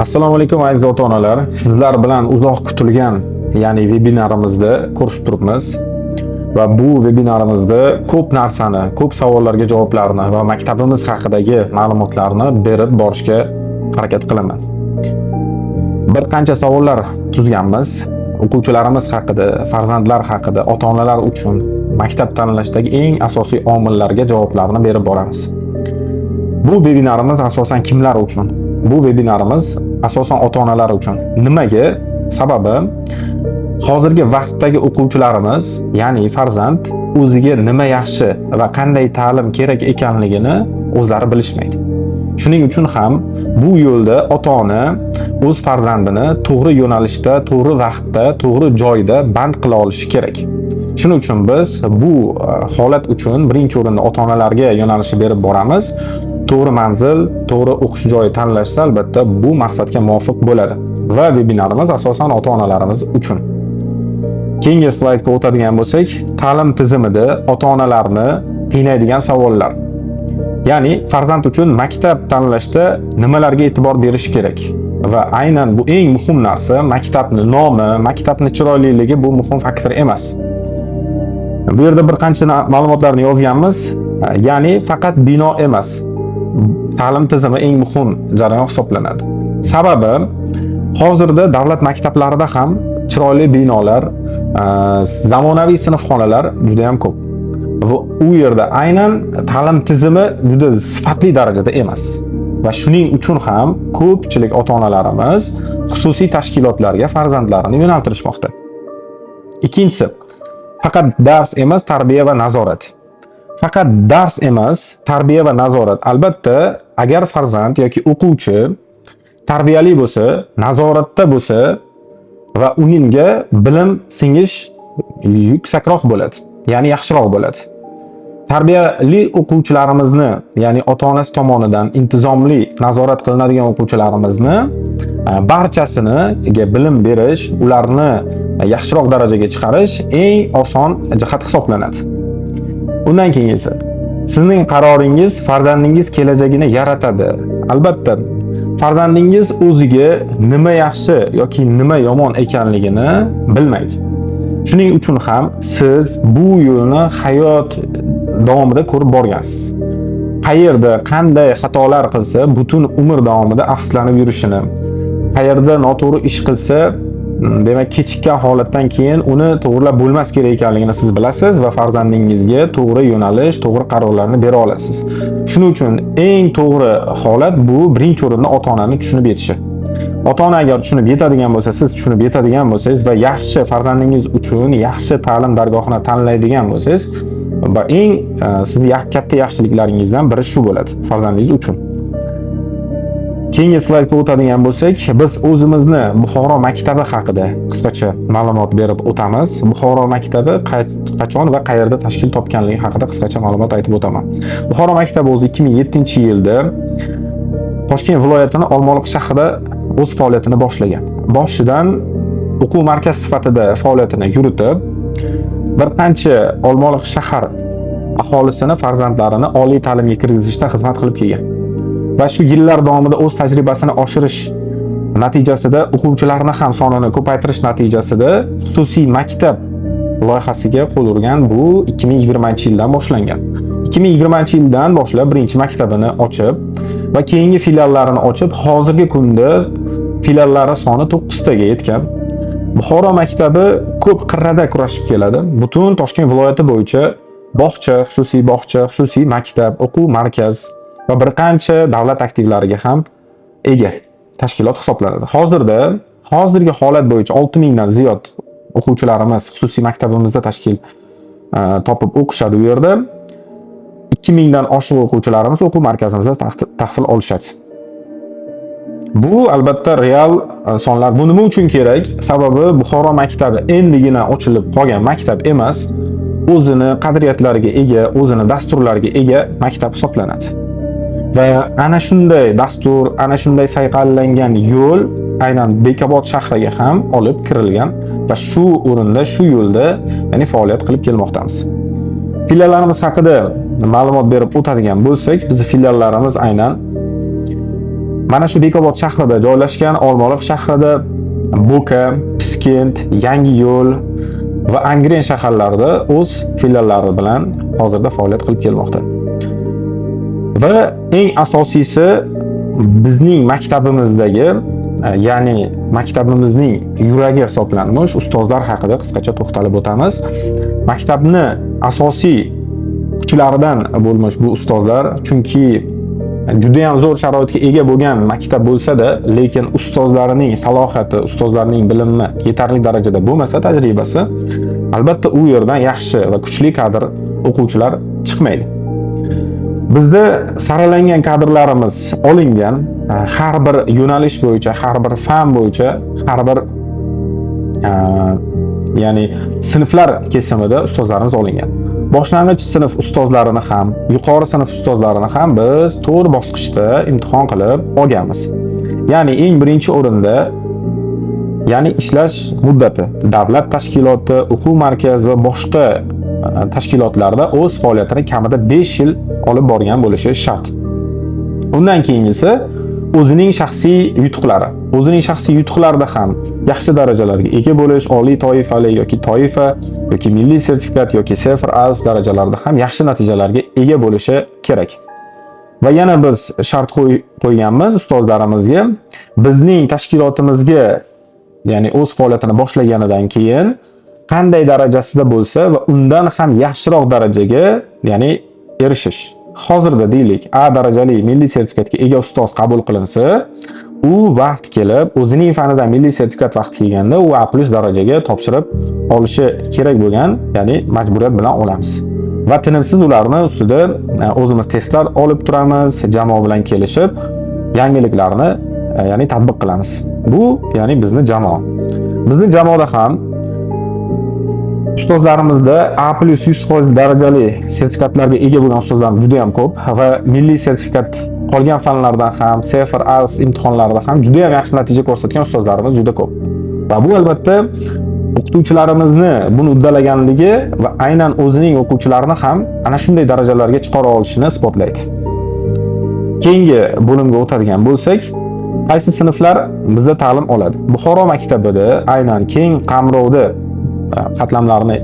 Assalomu alaykum, aziz ota-onalar. Sizlar bilan uzoq kutilgan, ya'ni vebinarimizda ko'rishib turibmiz. Va bu vebinarimizda ko'p narsani, ko'p savollarga javoblarni va maktabimiz haqidagi ma'lumotlarni berib borishga harakat qilaman. Bir qancha savollar tuzganmiz. O'quvchilarimiz haqida, farzandlar haqida, ota-onalar uchun maktab tanlashdagi eng asosiy omillarga javoblarni berib boramiz. Bu vebinarimiz asosan kimlar uchun? Bu vebinarimiz asosan ota-onalar uchun. Nimaga? Sababi hozirgi vaqtdagi o'quvchilarimiz, ya'ni farzand o'ziga nima yaxshi va qanday ta'lim kerak ekanligini o'zlari bilishmaydi. Shuning uchun ham bu yo'lda ota-ona o'z farzandini to'g'ri yo'nalishda, to'g'ri vaqtda, to'g'ri joyda band qila olishi kerak. Shuning uchun biz bu holat uchun birinchi o'rinda ota-onalarga yo'nalishni berib boramiz. To'g'ri manzil, to'g'ri o'qish joyi tanlashsa, albatta bu maqsadga muvofiq bo'ladi. Va vebinarimiz asosan ota-onalarimiz uchun. Keyingi slaydga o'tadigan bo'lsak, ta'lim tizimida ota-onalarni qiynaydigan savollar. Ya'ni farzand uchun maktab tanlashda nimalarga e'tibor berish kerak? Va aynan bu eng muhim narsa, maktabni nomi, maktabni chiroyliligi bu muhim faktor emas. Bu yerda bir qancha ma'lumotlarni yozganmiz. Ya'ni faqat bino emas, ta'lim tizimi eng muhim jarayon hisoblanadi. Sababi hozirda davlat maktablarida ham chiroyli binolar, zamonaviy sinfxonalar juda ham ko'p. Va u yerda aynan ta'lim tizimi juda sifatli darajada emas. Va shuning uchun ham ko'pchilik ota-onalarimiz xususiy tashkilotlarga farzandlarini yo'naltirishmoqda. Ikkinchisi, faqat dars emas, tarbiya va nazorat. Faqat dars emas, tarbiya va nazorat. Albatta, agar farzand yoki o'quvchi tarbiyali bo'lsa, nazoratda bo'lsa va uningga bilim singish yuksakroq bo'ladi, ya'ni yaxshiroq bo'ladi. Tarbiyali o'quvchilarimizni, ya'ni ota-onasi tomonidan intizomli nazorat qilinadigan o'quvchilarimizni barchasini bilim berish, ularni yaxshiroq darajaga chiqarish eng oson jihat hisoblanadi. Undan keyingisi, sizning qaroringiz farzandingiz kelajagini yaratadi. Albatta, farzandingiz o'ziga nima yaxshi yoki nima yomon ekanligini bilmaydi. Shuning uchun ham siz bu yo'lni hayot davomida ko'rib borgansiz. Qayerda qanday xatolar qilsa, butun umr davomida afsuslanib yurishini, qayerda noto'g'ri ish qilsa, demak kechikkan holatdan keyin uni to'g'rilab bo'lmas kerak ekanligini siz bilasiz va farzandingizga to'g'ri yo'nalish, to'g'ri qarorlarni bera olasiz. Shuning uchun eng to'g'ri holat bu birinchi o'rinda ota-onani tushunib yetishi. Ota-ona agar tushunib yetadigan bo'lsa, siz tushunib yetadigan bo'lsangiz va yaxshi farzandingiz uchun yaxshi ta'lim dargohini tanlaydigan bo'lsangiz, va eng sizni katta yaxshiliklaringizdan biri shu bo'ladi farzandingiz uchun. Keyingi slaydga o'tadigan bo'lsak, biz o'zimizni Buxoro maktabi haqida qisqacha ma'lumot berib o'tamiz. Buxoro maktabi qachon va qayerda tashkil topganligi haqida qisqacha ma'lumot aytib o'taman. Buxoro maktabi o'zi 2007-yilda Toshkent viloyatining Olmaliq shahrida o'z faoliyatini boshlagan. Boshidan o'quv markaz sifatida faoliyatini yuritib, bir qancha Olmaliq shahar aholisini farzandlarini oliy ta'limga kirgizishda xizmat qilib kelgan. Va shu yillar davomida o'z tajribasini oshirish natijasida, o'quvchilarni ham sonini ko'paytirish natijasida xususiy maktab loyihasiga qo'l urgan. Bu 2020-yildan boshlangan. 2020-yildan boshlab birinchi maktabini ochib va keyingi filiallarini ochib, hozirgi kunda filiallari soni 9 taga yetgan. Buxoro maktabi ko'p qirrada kurashib keladi. Butun Toshkent viloyati bo'yicha bog'cha, xususiy bog'cha, xususiy maktab, o'quv markaz va bir qancha davlat aktivlariga ham ega tashkilot hisoblanadi. Hozirda hozirgi holat bo'yicha 6000 dan ziyod o'quvchilarimiz xususiy maktabimizda tashkil topib o'qishadi u yerda. 2000 dan oshiq o'quvchilarimiz o'quv markazimizda tahsil olishadi. Bu albatta real sonlar. Bu nima uchun kerak? Sababi Buxoro maktabi endigina ochilib qolgan maktab emas, o'zini qadriyatlariga ega, o'zini dasturlariga ega maktab hisoblanadi. Va ana shunday dastur, ana shunday sayqallangan yo'l aynan Bekobod shahriga ham olib kirilgan va shu o'rinda, shu yo'lda, ya'ni faoliyat qilib kelmoqdamiz. Filiallarimiz haqida ma'lumot berib o'tadigan bo'lsak, bizning filiallarimiz aynan Mana shu Bekobod shahrida joylashgan, Olmaliq shahrida, Bo'ka, Piskent, Yangiyo'l va Angren shaharlarida o'z filiallari bilan hozirda faoliyat qilib kelmoqda. Va eng asosiysi, bizning maktabimizdagi, ya'ni maktabimizning yuragi hisoblanmish ustozlar haqida qisqacha to'xtalib o'tamiz. Maktabni asosiy kuchlaridan bo'lmish bu ustozlar, chunki juda ham zo'r sharoitga ega bo'lgan maktab bo'lsa-da, lekin ustozlarining salohiyati, ustozlarning bilimi yetarli darajada bo'lmasa, tajribasi, albatta u yerdan yaxshi va kuchli kadr, o'quvchilar chiqmaydi. Bizda saralangan kadrlarimiz olingan, har bir yo'nalish bo'yicha, har bir fan bo'yicha, har bir ya'ni sinflar kesimida ustozlarimiz olingan. Boshlang'ich sinf ustozlarini ham, yuqori sinf ustozlarini ham biz to'rt bosqichda imtihon qilib olganmiz. Ya'ni eng birinchi o'rinda, ya'ni ishlash muddati, davlat tashkiloti, o'quv markazi va boshqa tashkilotlarda o'z faoliyatini kamida 5 yil olib borgan bo'lishi shart. Undan keyingisi o'zining shaxsiy yutuqlari. O'zining shaxsiy yutuqlarida ham yaxshi darajalarga ega bo'lish, oliy toifali yoki toifa yoki milliy sertifikat yoki CEFR, IELTS darajalarida ham yaxshi natijalarga ega bo'lishi kerak. Va yana biz shart qo'yganmiz ustozlarimizga: bizning tashkilotimizga, ya'ni o'z faoliyatini boshlaganidan keyin qanday darajasida bo'lsa va undan ham yaxshiroq darajaga, ya'ni erishish. Hozirda, deylik, A darajali milliy sertifikatga ega ustoz qabul qilinsa, u vaqt kelib o'zining fanidan milliy sertifikat vaqti kelganda u A+ darajaga topshirib olishi kerak bo'lgan, ya'ni majburiyat bilan olamiz. Va tinimsiz ularni ustida o'zimiz testlar olib turamiz, jamoa bilan kelishib yangiliklarni ya'ni tatbiq qilamiz. Bu, ya'ni bizni jamoa. Bizni jamoada ham ustozlarimizda A+ 100% darajali sertifikatlarga ega bo'lgan ustozlarimiz juda ham ko'p va milliy sertifikat qolgan fanlardan ham, CEFR, IELTS imtihonlarida ham juda ham yaxshi natija ko'rsatgan ustozlarimiz juda ko'p. Va bu albatta o'qituvchilarimizni buni uddalaganligi va aynan o'zining o'quvchilarini ham ana shunday darajalarga chiqara olishini isbotlaydi. Keyingi bo'limga o'tadigan bo'lsak, qaysi sinflar bizda ta'lim oladi? Buxoro maktabida aynan keng qamrovda qatlamlarni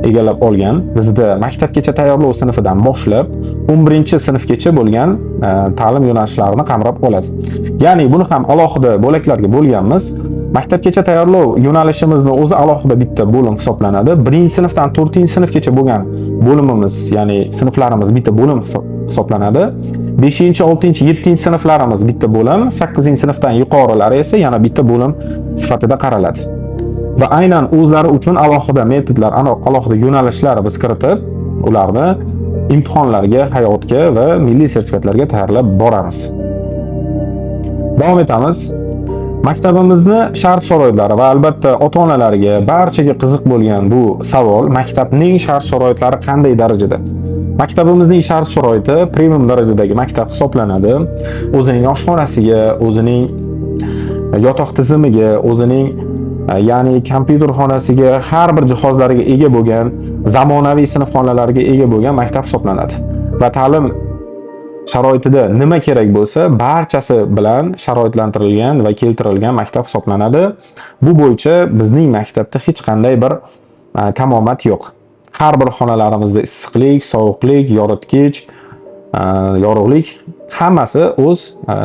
egallab olgan, bizda maktabgacha tayyorlov sinfidan boshlab 11-sinfgacha bo'lgan ta'lim yo'nalishlarini qamrab oladi. Ya'ni buni ham alohida bo'laklarga bo'lganmiz. Maktabgacha tayyorlov yo'nalishimizni o'zi alohida bitta bo'lim hisoblanadi. 1-sinfdan 4-sinfgacha bo'lgan bo'limimiz, ya'ni sinflarimiz bitta bo'lim hisoblanadi. 5, 6, 7 sinflarimiz bitta bo'lim, 8 sinfdan yuqorilari esa yana bitta bo'lim sifatida qaraladi. Va aynan o'zlari uchun alohida metodlar, alohida yo'nalishlar biz kiritib, ularni imtihonlarga, hayotga va milliy sertifikatlarga tayyorlab boramiz. Davom etamiz. Maktabimizni shart-sharoitlari va albatta ota-onalarga, barchaga qiziq bo'lgan bu savol: maktabning shart-sharoitlari qanday darajada? Maktabimizning shart-sharoiti premium darajadagi maktab hisoblanadi. O'zining oshxonasiga, o'zining yotoq tizimiga, o'zining ya'ni kompyuter xonasiga, har bir jihozlariga ega bo'lgan, zamonaviy sinfxonalarga ega bo'lgan maktab hisoblanadi. Va ta'lim sharoitida nima kerak bo'lsa, barchasi bilan sharoitlantirilgan va keltirilgan maktab hisoblanadi. Bu bo'yicha bizning maktabda hech qanday bir kamomad yo'q. Har bir xonalarimizda issiqlik, sovuqlik, yoritgich, yorug'lik, hammasi o'z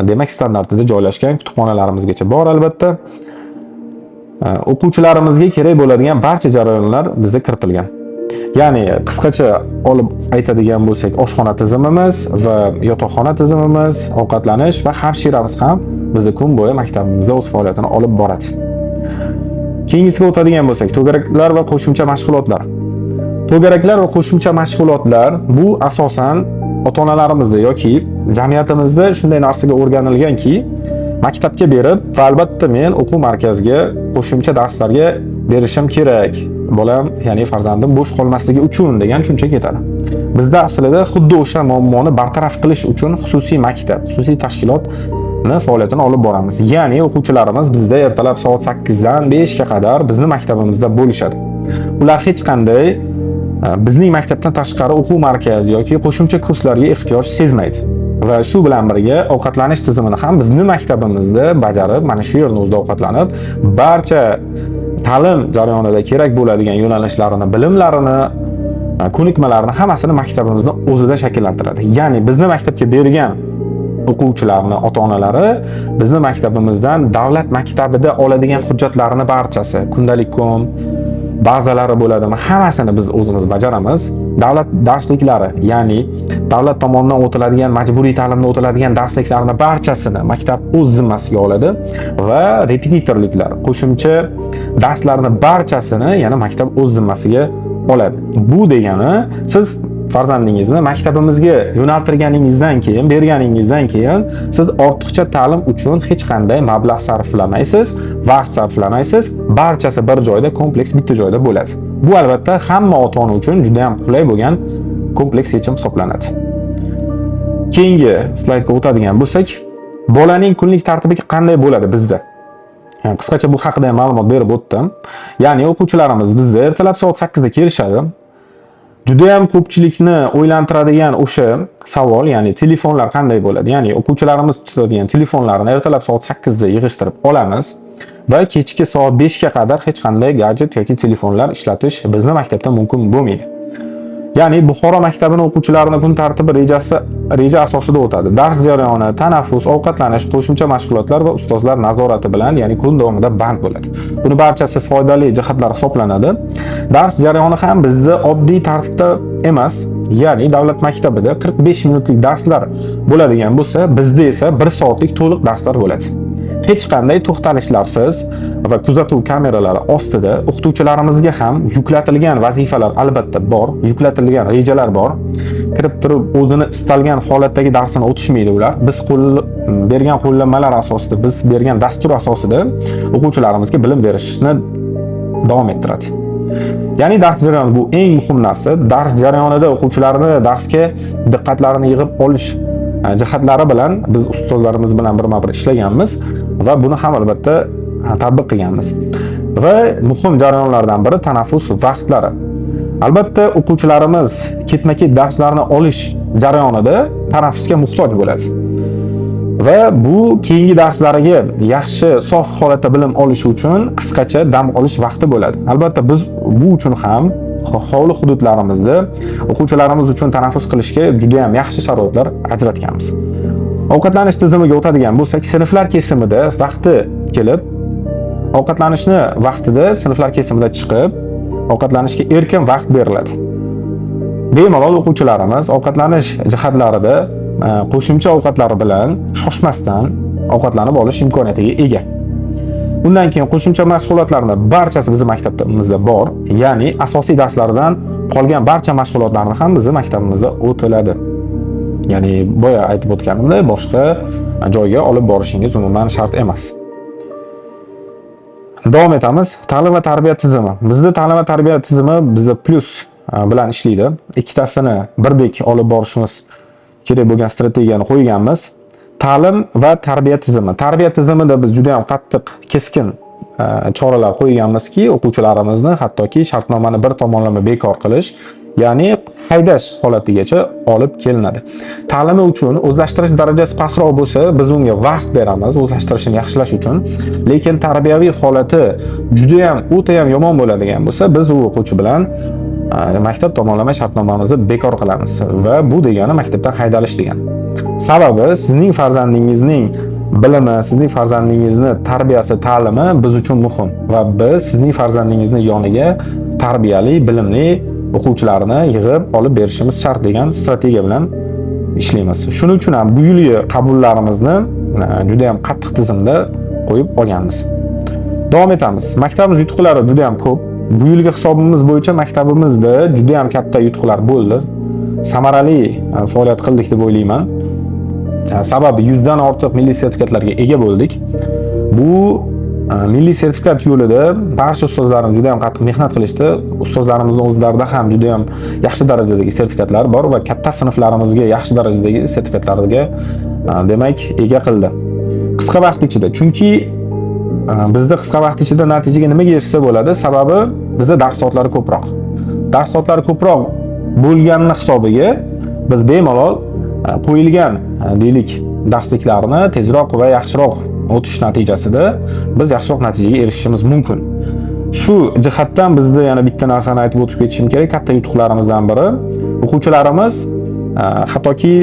demak standartida joylashgan, kutubxonalarimizgacha bor albatta. O'quvchilarimizga kerak bo'ladigan barcha jarayonlar bizda kiritilgan. Ya'ni qisqacha olib aytadigan bo'lsak, oshxona tizimimiz va yotoqxona tizimimiz, ovqatlanish va hamshiramiz ham bizda kun bo'yi maktabimizda o'z faoliyatini olib boradi. Keyingisiga o'tadigan bo'lsak, to'garaklar va qo'shimcha mashg'ulotlar. To'garaklar va qo'shimcha mashg'ulotlar bu asosan ota-onalarimizda yoki jamiyatimizda shunday narsaga o'rganilganki, maktabga berib va albatta men o'quv markaziga qo'shimcha darslarga berishim kerak, bolam, ya'ni farzandim bo'sh qolmasligi uchun degan tushuncha ketadi. Bizda aslida xuddi o'sha muammoni bartaraf qilish uchun xususiy maktab, xususiy tashkilotni faoliyatini olib boramiz. Ya'ni o'quvchilarimiz bizda ertalab soat 8 dan 5 ga qadar bizni maktabimizda bo'lishadi. Ular hech qanday bizning maktabdan tashqari o'quv markazi yoki qo'shimcha kurslarga ehtiyoj sezmaydi. Va shu bilan birga ovqatlanish tizimini ham bizni maktabimizda bajarib, mana shu yerni o'zida ovqatlanib, barcha ta'lim jarayonida kerak bo'ladigan yo'nalishlarini, bilimlarini, ko'nikmalarini hammasini maktabimizni o'zida shakllantiradi. Ya'ni bizni maktabga bergan o'quvchilarni ota-onalari bizni maktabimizdan davlat maktabida oladigan hujjatlarni barchasi, kundalik kom, bazalari bo'ladimi, hammasini biz o'zimiz bajaramiz. Davlat darsliklari, ya'ni davlat tomonidan o'tiladigan majburiy ta'limda o'tiladigan darsliklarni barchasini maktab o'z zimmasiga oladi va repetitorliklar, qo'shimcha darslarni barchasini yana maktab o'z zimmasiga oladi. Bu degani siz farzandingizni maktabimizga yo'naltirganingizdan keyin, berganingizdan keyin siz ortiqcha ta'lim uchun hech qanday mablag' sarflamaysiz, vaqt sarflamaysiz, barchasi bir joyda, kompleks bitta joyda bo'ladi. Bu albatta hamma ota-ona uchun juda ham qulay bo'lgan kompleks yechim hisoblanadi. Keyingi slaydga o'tadigan bo'lsak, bolaning kunlik tartibi qanday bo'ladi bizda? Qisqacha bu haqida ham ma'lumot berib o'tdim. Ya'ni o'quvchilarimiz bizda ertalab soat 8 da kelishadi. Juda ham ko'pchilikni o'ylantiradigan o'sha savol, ya'ni telefonlar qanday bo'ladi? Ya'ni o'quvchilarimiz tutadigan telefonlarni ertalab soat 8 da yig'ishtirib olamiz va kechki soat 5 ga qadar hech qanday gadjet yoki telefonlar ishlatish bizni maktabda mumkin bo'lmaydi. Ya'ni Buxoro maktabini o'quvchilarini kun tartibi rejasi reja asosida o'tadi. Dars jarayoni, tanaffus, ovqatlanish, qo'shimcha mashg'ulotlar va ustozlar nazorati bilan, ya'ni kun davomida band bo'ladi. Buni barchasi foydali jihatlar hisoblanadi. Dars jarayoni ham bizda oddiy tartibda emas, ya'ni davlat maktabida 45 minutlik darslar bo'ladigan bo'lsa, bizda esa 1 soatlik to'liq darslar bo'ladi. Hech qanday to'xtalishlarsiz va kuzatuv kameralari ostida o'qituvchilarimizga ham yuklatilgan vazifalar albatta bor, yuklatilgan rejalar bor. Kirib turib o'zini istalgan holatdagi darsini o'tishmaydi ular. Biz qo'l bergan qo'llanmalar asosida, biz bergan dastur asosida o'quvchilarimizga bilim berishni davom ettiradi. Ya'ni dars jarayoni bu eng muhim narsa. Dars jarayonida o'quvchilarni darsga diqqatlarini yig'ib olish jihatlari bilan biz ustozlarimiz bilan birma-bir ishlaganmiz va buni ham albatta tatbiq qilganmiz. Va muhim jarayonlardan biri tanaffus vaqtlari. Albatta o'quvchilarimiz ketma-ket darslarni olish jarayonida tanaffusga muhtoj bo'ladi. Va bu keyingi darslariga yaxshi, sof holatda bilim olishi uchun qisqacha dam olish vaqti bo'ladi. Albatta biz bu uchun ham hovli hududlarimizda o'quvchilarimiz uchun tanaffus qilishga juda ham yaxshi sharoitlar ajratganmiz. Ovqatlanish tizimiga o'tadigan bo'lsak, sinflar kesimida vaqti kelib, ovqatlanishni vaqtida sinflar kesimida chiqib, ovqatlanishga erkin vaqt beriladi. Bemalol o'quvchilarimiz ovqatlanish jihatlarida qo'shimcha ovqatlar bilan shoshmasdan ovqatlanib olish imkoniyatiga ega. Undan keyin qo'shimcha mashg'ulotlarni barchasi bizni maktabimizda bor. Ya'ni asosiy darslardan qolgan barcha mashg'ulotlarni ham bizni maktabimizda o'tiladi. Ya'ni boya aytib o'tganimdek, boshqa joyga olib borishingiz umuman shart emas. Davom etamiz. Ta'lim va tarbiya tizimi. Bizda ta'lim va tarbiya tizimi bizda plyus bilan ishlaydi. Ikkitasini birdek olib borishimiz kerak bo'lgan strategiyani qo'yganmiz. Ta'lim va tarbiya tizimi. Tarbiya tizimida biz juda ham qattiq, keskin choralar qo'yganmizki, o'quvchilarimizni hattoki shartnomani bir tomonlama bekor qilish, ya'ni haydash holatigacha olib kelinadi. Ta'limi uchun o'zlashtirish darajasi pastroq bo'lsa, biz unga vaqt beramiz o'zlashtirishini yaxshilash uchun. Lekin tarbiyaviy holati juda ham, o'ta ham yomon bo'ladigan bo'lsa, biz u o'quvchi bilan maktab tomonlama shartnomamizni bekor qilamiz va bu degani maktabdan haydalish degani. Sababi sizning farzandingizning bilimi, sizning farzandingizni tarbiyasi, ta'limi biz uchun muhim va biz sizning farzandingizni yoniga tarbiyali, bilimli o'quvchilarni yig'ib olib berishimiz shart degan strategiya bilan ishlaymiz. Shuning uchun ham bu yilgi qabullarimizni juda ham qattiq tizimda qo'yib olganmiz. Davom etamiz. Maktabimiz yutuqlari juda ham ko'p. Bu yilgi hisobimiz bo'yicha maktabimizda juda ham katta yutuqlar bo'ldi. Samarali faoliyat qildik deb o'ylayman. Sababi 100 dan ortiq milliy sertifikatlarga ega bo'ldik. Bu milliy sertifikat yo'lida barcha ustozlarimiz juda ham qattiq mehnat qilishdi. Ustozlarimizning o'zlarida ham juda ham yaxshi darajadagi sertifikatlar bor va katta sinflarimizga yaxshi darajadagi sertifikatlarga demak ega qildi. Qisqa vaqt ichida, chunki bizda qisqa vaqt ichida natijaga nimaga erishsa bo'ladi? Sababi bizda dars soatlari ko'proq. Dars soatlari ko'proq bo'lganini hisobiga biz bemalol Qo'yilgan deylik, darsliklarni tezroq va yaxshiroq o'tish natijasida biz yaxshiroq natijaga erishishimiz mumkin. Shu jihatdan bizda yana bitta narsani aytib o'tib ketishim kerak. Katta yutuqlarimizdan biri, o'quvchilarimiz hattoki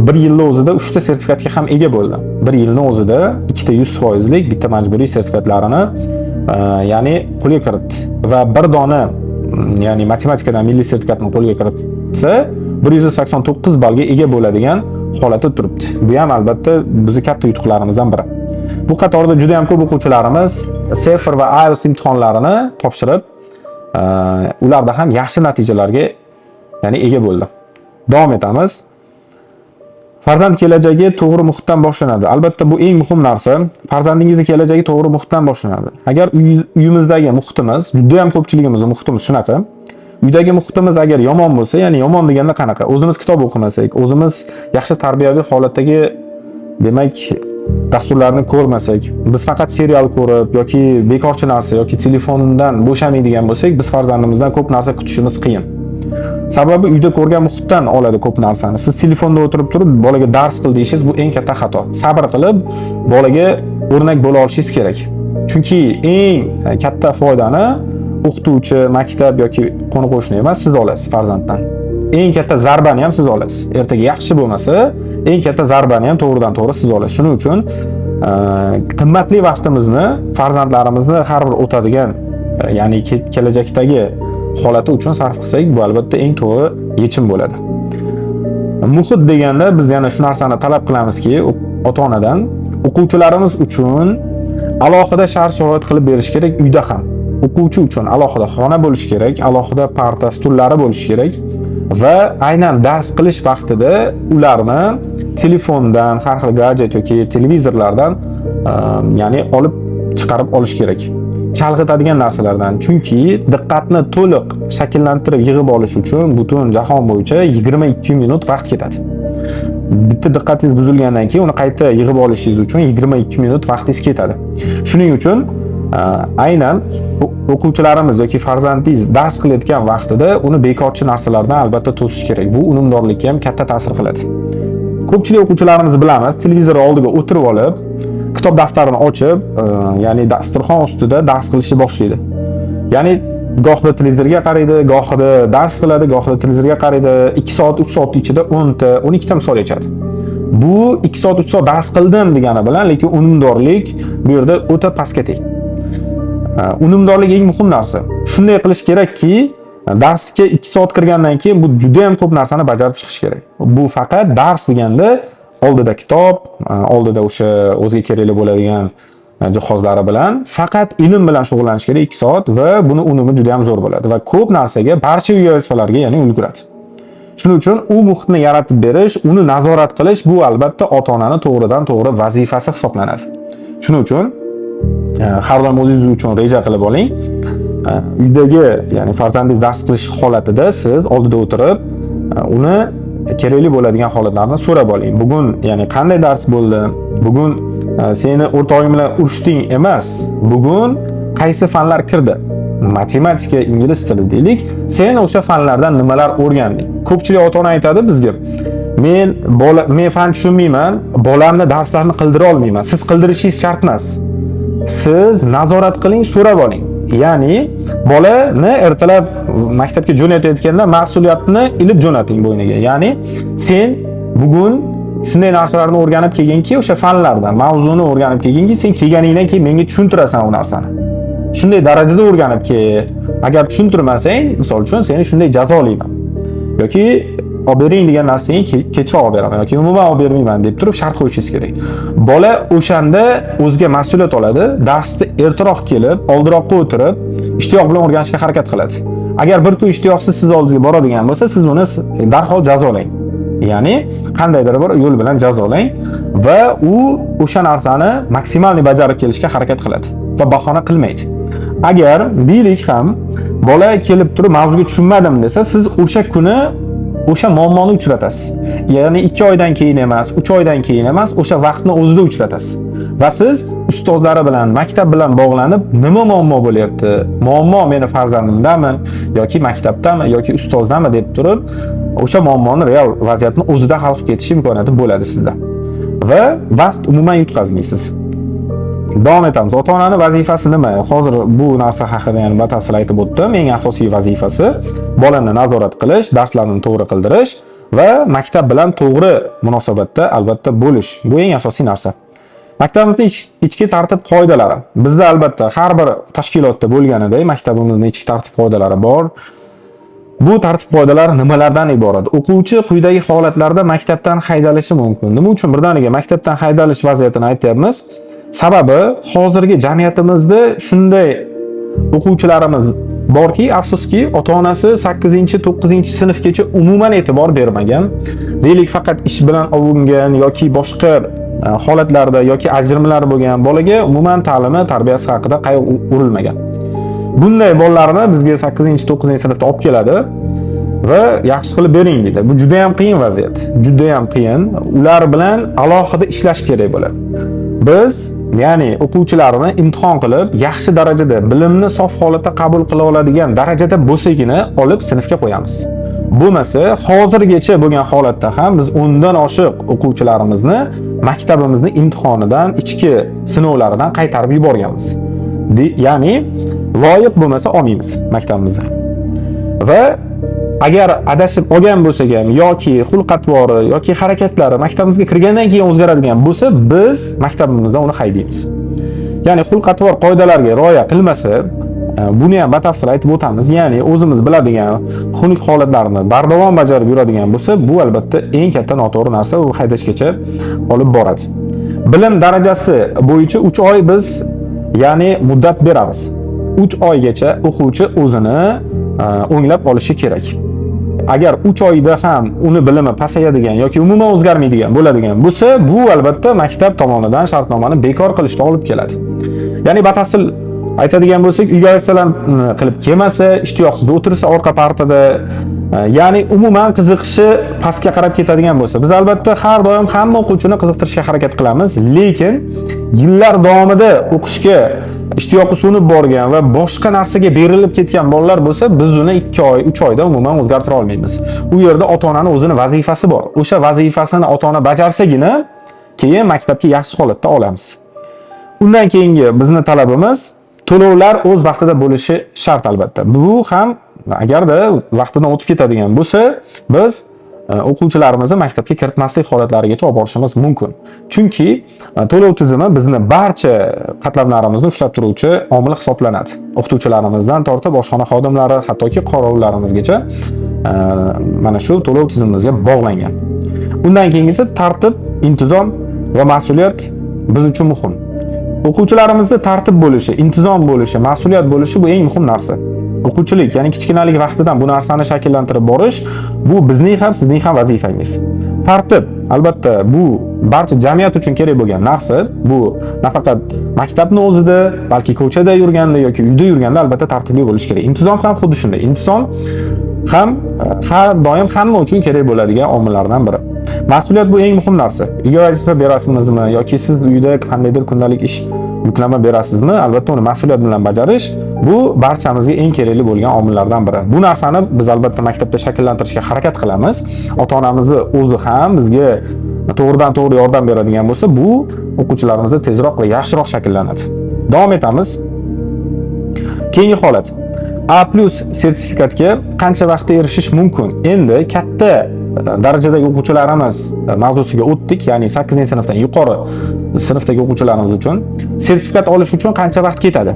bir yilni o'zida uchta sertifikatga ham ega bo'ldi. Bir yilni o'zida ikkita 100 foizlik, bitta majburiy sertifikatlarini ya'ni qo'lga kiritdi va bir dona ya'ni matematikadan milliy sertifikatni qo'lga kiritsa, 189 ballga ega bo'ladigan holati turibdi. Bu ham albatta bizni katta yutuqlarimizdan biri. Bu qatorda juda ham ko'p o'quvchilarimiz CEFR va IELTS imtihonlarini topshirib, ularda ham yaxshi natijalarga, ya'ni ega bo'ldi. Davom etamiz. Farzand kelajagi to'g'ri muhitdan boshlanadi. Albatta, bu eng muhim narsa. Farzandingizni kelajagi to'g'ri muhitdan boshlanadi. Agar uyimizdagi muhitimiz, juda ham ko'pchiligimizni muhitimiz shunaqa. Uydagi muhitimiz agar yomon bo'lsa, ya'ni yomon deganda qanaqa? O'zimiz kitob o'qimasak, o'zimiz yaxshi tarbiyaviy holatdagi, demak, dasturlarni ko'rmasak, biz faqat serial ko'rib yoki bekorchi narsa yoki telefondan bo'shamaydigan bo'lsak, biz farzandimizdan ko'p narsa kutishimiz qiyin. Sababi uyda ko'rgan muhitdan oladi ko'p narsani. Siz telefonda o'tirib turib bolaga dars qil deyishingiz, bu eng katta xato. Sabr qilib bolaga o'rnak bo'la olishingiz kerak. Chunki eng katta foydani o'qituvchi, maktab yoki qo'ni qo'shni emas, siz olasiz farzanddan. Eng katta zarbani ham siz olasiz. Ertaga yaxshi bo'lmasa, eng katta zarbani ham to'g'ridan to'g'ri siz olasiz. Shuning uchun qimmatli vaqtimizni farzandlarimizni har bir o'tadigan, ya'ni kelajakdagi holati uchun sarf qilsak, bu albatta eng to'g'ri yechim bo'ladi. Muhit deganda biz yana shu narsani talab qilamizki, ota-onadan o'quvchilarimiz uchun alohida shart-sharoit qilib berish kerak uyda ham. O'quvchi uchun alohida xona bo'lishi kerak, alohida parta, stullari bo'lishi kerak va aynan dars qilish vaqtida ularni telefondan, har xil gadjet yoki televizorlardan ya'ni olib chiqarib olish kerak. Chalg'itadigan narsalardan. Chunki diqqatni to'liq shakllantirib yig'ib olish uchun butun jahon bo'yicha 22 minut vaqt ketadi. Bitta diqqatingiz buzilgandan keyin uni qayta yig'ib olishingiz uchun 22 minut vaqtingiz ketadi. Shuning uchun aynan o'quvchilarimiz yoki farzandingiz dars qilayotgan vaqtida uni bekorchi narsalardan albatta to'sish kerak. Bu unumdorlikka ham katta ta'sir qiladi. Ko'pchilik o'quvchilarimiz, bilamiz, televizor oldiga o'tirib olib, kitob daftarini ochib, ya'ni dasturxon ustida dars qilishni boshlaydi. Ya'ni gohida televizorga qaraydi, gohida dars qiladi, gohida televizorga qaraydi. 2 soat, 3 soat ichida 10 ta, 12 ta misol yechadi. Bu 2 soat, 3 soat dars qildim degani bilan, lekin unumdorlik bu yerda o'ta pastga teng. Unumdorlik eng muhim narsa. Shunday qilish kerakki, darsga 2 soat kirgandan keyin bu juda ham ko'p narsani bajarib chiqish kerak. Bu faqat dars deganda oldida kitob, oldida o'sha o'ziga kerakli bo'ladigan jihozlari bilan faqat ilm bilan shug'ullanish kerak 2 soat va buni unumi juda ham zo'r bo'ladi va ko'p narsaga, barcha uy vazifalarga, ya'ni ulguradi. Shuning uchun u muhitni yaratib berish, uni nazorat qilish, bu albatta ota-onani to'g'ridan to'g'ri vazifasi hisoblanadi. Shuning uchun har doim o'zingiz uchun reja qilib oling. Uydagi, ya'ni farzandingiz dars qilish holatida siz oldida o'tirib, uni kerakli bo'ladigan holatlarni so'rab oling. Bugun, ya'ni qanday dars bo'ldi? Bugun seni o'rtog'ing bilan urushding emas. Bugun qaysi fanlar kirdi? Matematika, ingliz tili deylik. Sen o'sha fanlardan nimalar o'rganding? Ko'pchilik ota-ona aytadi bizga: Men fan tushunmayman, bolamni darslarini qildira olmayman." Siz qildirishingiz shart emas. Siz nazorat qiling, so'rab oling. Ya'ni bolani ertalab maktabga jo'natayotganda mas'uliyatni ilib jo'nating bo'yniga. Ya'ni sen bugun shunday narsalarni o'rganib kelginki, o'sha fanlardan mavzuni o'rganib kelginki, sen kelganingdan keyin menga tushuntirasan u narsani. Shunday darajada o'rganib kel. Agar tushuntirmasang, misol uchun, seni shunday jazolayman. Yoki olib bering degan narsangni kechroq olib beraman yoki umuman olib bermayman deb turib shart qo'yishingiz kerak. Bola o'shanda o'ziga mas'uliyat oladi, darsni ertaroq kelib, oldiroqqa o'tirib, ishtiyoq bilan o'rganishga harakat qiladi. Agar bir kun ishtiyoqsiz siz oldingizga boradigan bo'lsa, siz uni darhol jazolang. Ya'ni qandaydir bir yo'l bilan jazolang va u o'sha narsani maksimalniy bajarib kelishga harakat qiladi va bahona qilmaydi. Agar deylik ham bola kelib turib mavzuga tushunmadim desa, siz o'sha kuni O'sha muammoni uchratasiz. Ya'ni 2 oydan keyin emas, 3 oydan keyin emas, o'sha vaqtni o'zida uchratasiz. Va siz ustozlari bilan, maktab bilan bog'lanib, nima muammo bo'lyapti? Muammo meni farzandimdami yoki maktabdami yoki ustozdami deb turib, o'sha muammoni real vaziyatni o'zida hal qilib ketish imkoniyati bo'ladi sizda. Va vaqt umuman yutqazmaysiz. Davom etamiz. Ota-onani vazifasi nima? Hozir bu narsa haqida yana batafsil aytib o'tdim. Eng asosiy vazifasi bolani nazorat qilish, darslarni to'g'ri qildirish va maktab bilan to'g'ri munosabatda albatta bo'lish. Bu eng asosiy narsa. Maktabimizning ichki tartib qoidalari. Bizda albatta har bir tashkilotda bo'lganidek maktabimizning ichki tartib qoidalari bor. Bu tartib qoidalar nimalardan iborat? O'quvchi quyidagi holatlarda maktabdan haydalishi mumkin. Nima uchun birdaniga maktabdan haydalish vaziyatini aytyapmiz? Sababi hozirgi jamiyatimizda shunday o'quvchilarimiz borki, afsuski, ota-onasi 8-9-sinfgacha umuman e'tibor bermagan. Deylik, faqat ish bilan ovungan yoki boshqa holatlarda yoki ajrimlar bo'lgan bolaga umuman ta'limi, tarbiyasi haqida qayg'u urilmagan. Bunday bolalarni bizga 8-9-sinfda olib keladi va yaxshi qilib bering deydi. Bu juda ham qiyin vaziyat. Juda ham qiyin. Ular bilan alohida ishlash kerak bo'ladi. Biz, ya'ni o'quvchilarni imtihon qilib, yaxshi darajada bilimni sof holatda qabul qila oladigan darajada bo'lsagina olib sinfga qo'yamiz. Bo'lmasa, hozirgacha bo'lgan holatda ham biz 10 dan oshiq o'quvchilarimizni maktabimizni imtihonidan, ichki sinovlaridan qaytarib yuborganmiz. Ya'ni loyiq bo'lmasa olmaymiz maktabimizga. Va agar adashib olgan bo'lsak ham yoki xulq-atvori yoki harakatlari maktabimizga kirgandan keyin o'zgaradigan bo'lsa, biz maktabimizdan uni haydaymiz. Ya'ni xulq-atvor qoidalariga rioya qilmasa, buni ham batafsil aytib o'tamiz. Ya'ni o'zimiz biladigan xunuk holatlarni bardavom bajarib yuradigan bo'lsa, bu albatta eng katta noto'g'ri narsa, u haydashgacha olib boradi. Bilim darajasi bo'yicha 3 oy biz, ya'ni muddat beramiz. 3 oygacha o'quvchi o'zini o'nglab olishi kerak. Agar 3 oyda ham uni bilimi pasayadigan yoki umuman o'zgarmaydigan bo'ladigan bo'lsa, bu albatta maktab tomonidan shartnomani bekor qilishga olib keladi. Ya'ni batafsil aytadigan bo'lsak, uyga vazifalarni qilib kelmasa, ishtiyoqsiz o'tirsa orqa partada, ya'ni umuman qiziqishi pastga qarab ketadigan bo'lsa, biz albatta har doim hamma o'quvchini qiziqtirishga harakat qilamiz, lekin yillar davomida o'qishga ishtiyoqi so'nib borgan va boshqa narsaga berilib ketgan bolalar bo'lsa, biz uni 2 oy, 3 oyda umuman o'zgartira olmaymiz. U yerda ota-onani o'zini vazifasi bor. O'sha vazifasini ota-ona bajarsagina, keyin maktabga yaxshi holatda olamiz. Undan keyingi bizni talabimiz to'lovlar o'z vaqtida bo'lishi shart albatta. Bu ham agarda vaqtidan o'tib ketadigan bo'lsa, biz o'quvchilarimizni maktabga kiritmaslik holatlarigacha olib borishimiz mumkin. Chunki to'lov tizimi bizni barcha qatlamlarimizni ushlab turuvchi omil hisoblanadi. O'qituvchilarimizdan tortib oshxona xodimlari, hattoki qorovullarimizgacha mana shu to'lov tizimimizga bog'langan. Undan keyingisi tartib, intizom va mas'uliyat biz uchun muhim. O'quvchilarimizda tartib bo'lishi, intizom bo'lishi, mas'uliyat bo'lishi bu eng muhim narsa. O'quvchilik, ya'ni kichkinalik vaqtidan bu narsani shakllantirib borish bu bizning ham, sizning ham vazifangiz. Tartib, albatta, bu barcha jamiyat uchun kerak bo'lgan narsa. Bu nafaqat maktabni o'zida, balki ko'chada yurganda yoki uyda yurganda albatta tartibli bo'lish kerak. Intizom ham xuddi shunday. Intizom ham har doim hamma uchun kerak bo'ladigan omillardan biri. Mas'uliyat bu eng muhim narsa. Uyga vazifa berasizmi yoki siz uyda qandaydir kundalik ish yuklama berasizmi, albatta uni mas'uliyat bilan bajarish bu barchamizga eng kerakli bo'lgan omillardan biri. Bu narsani biz albatta maktabda shakllantirishga harakat qilamiz. Ota-onamizni o'zi ham bizga to'g'ridan to'g'ri yordam beradigan bo'lsa, bu o'quvchilarimizda tezroq va yaxshiroq shakllanadi. Davom etamiz. Keyingi holat. A+ sertifikatga qancha vaqtda erishish mumkin? Endi katta darajadagi o'quvchilarimiz mavzusiga o'tdik, ya'ni 8-sinfdan yuqori sinfdagi o'quvchilarimiz uchun sertifikat olish uchun qancha vaqt ketadi?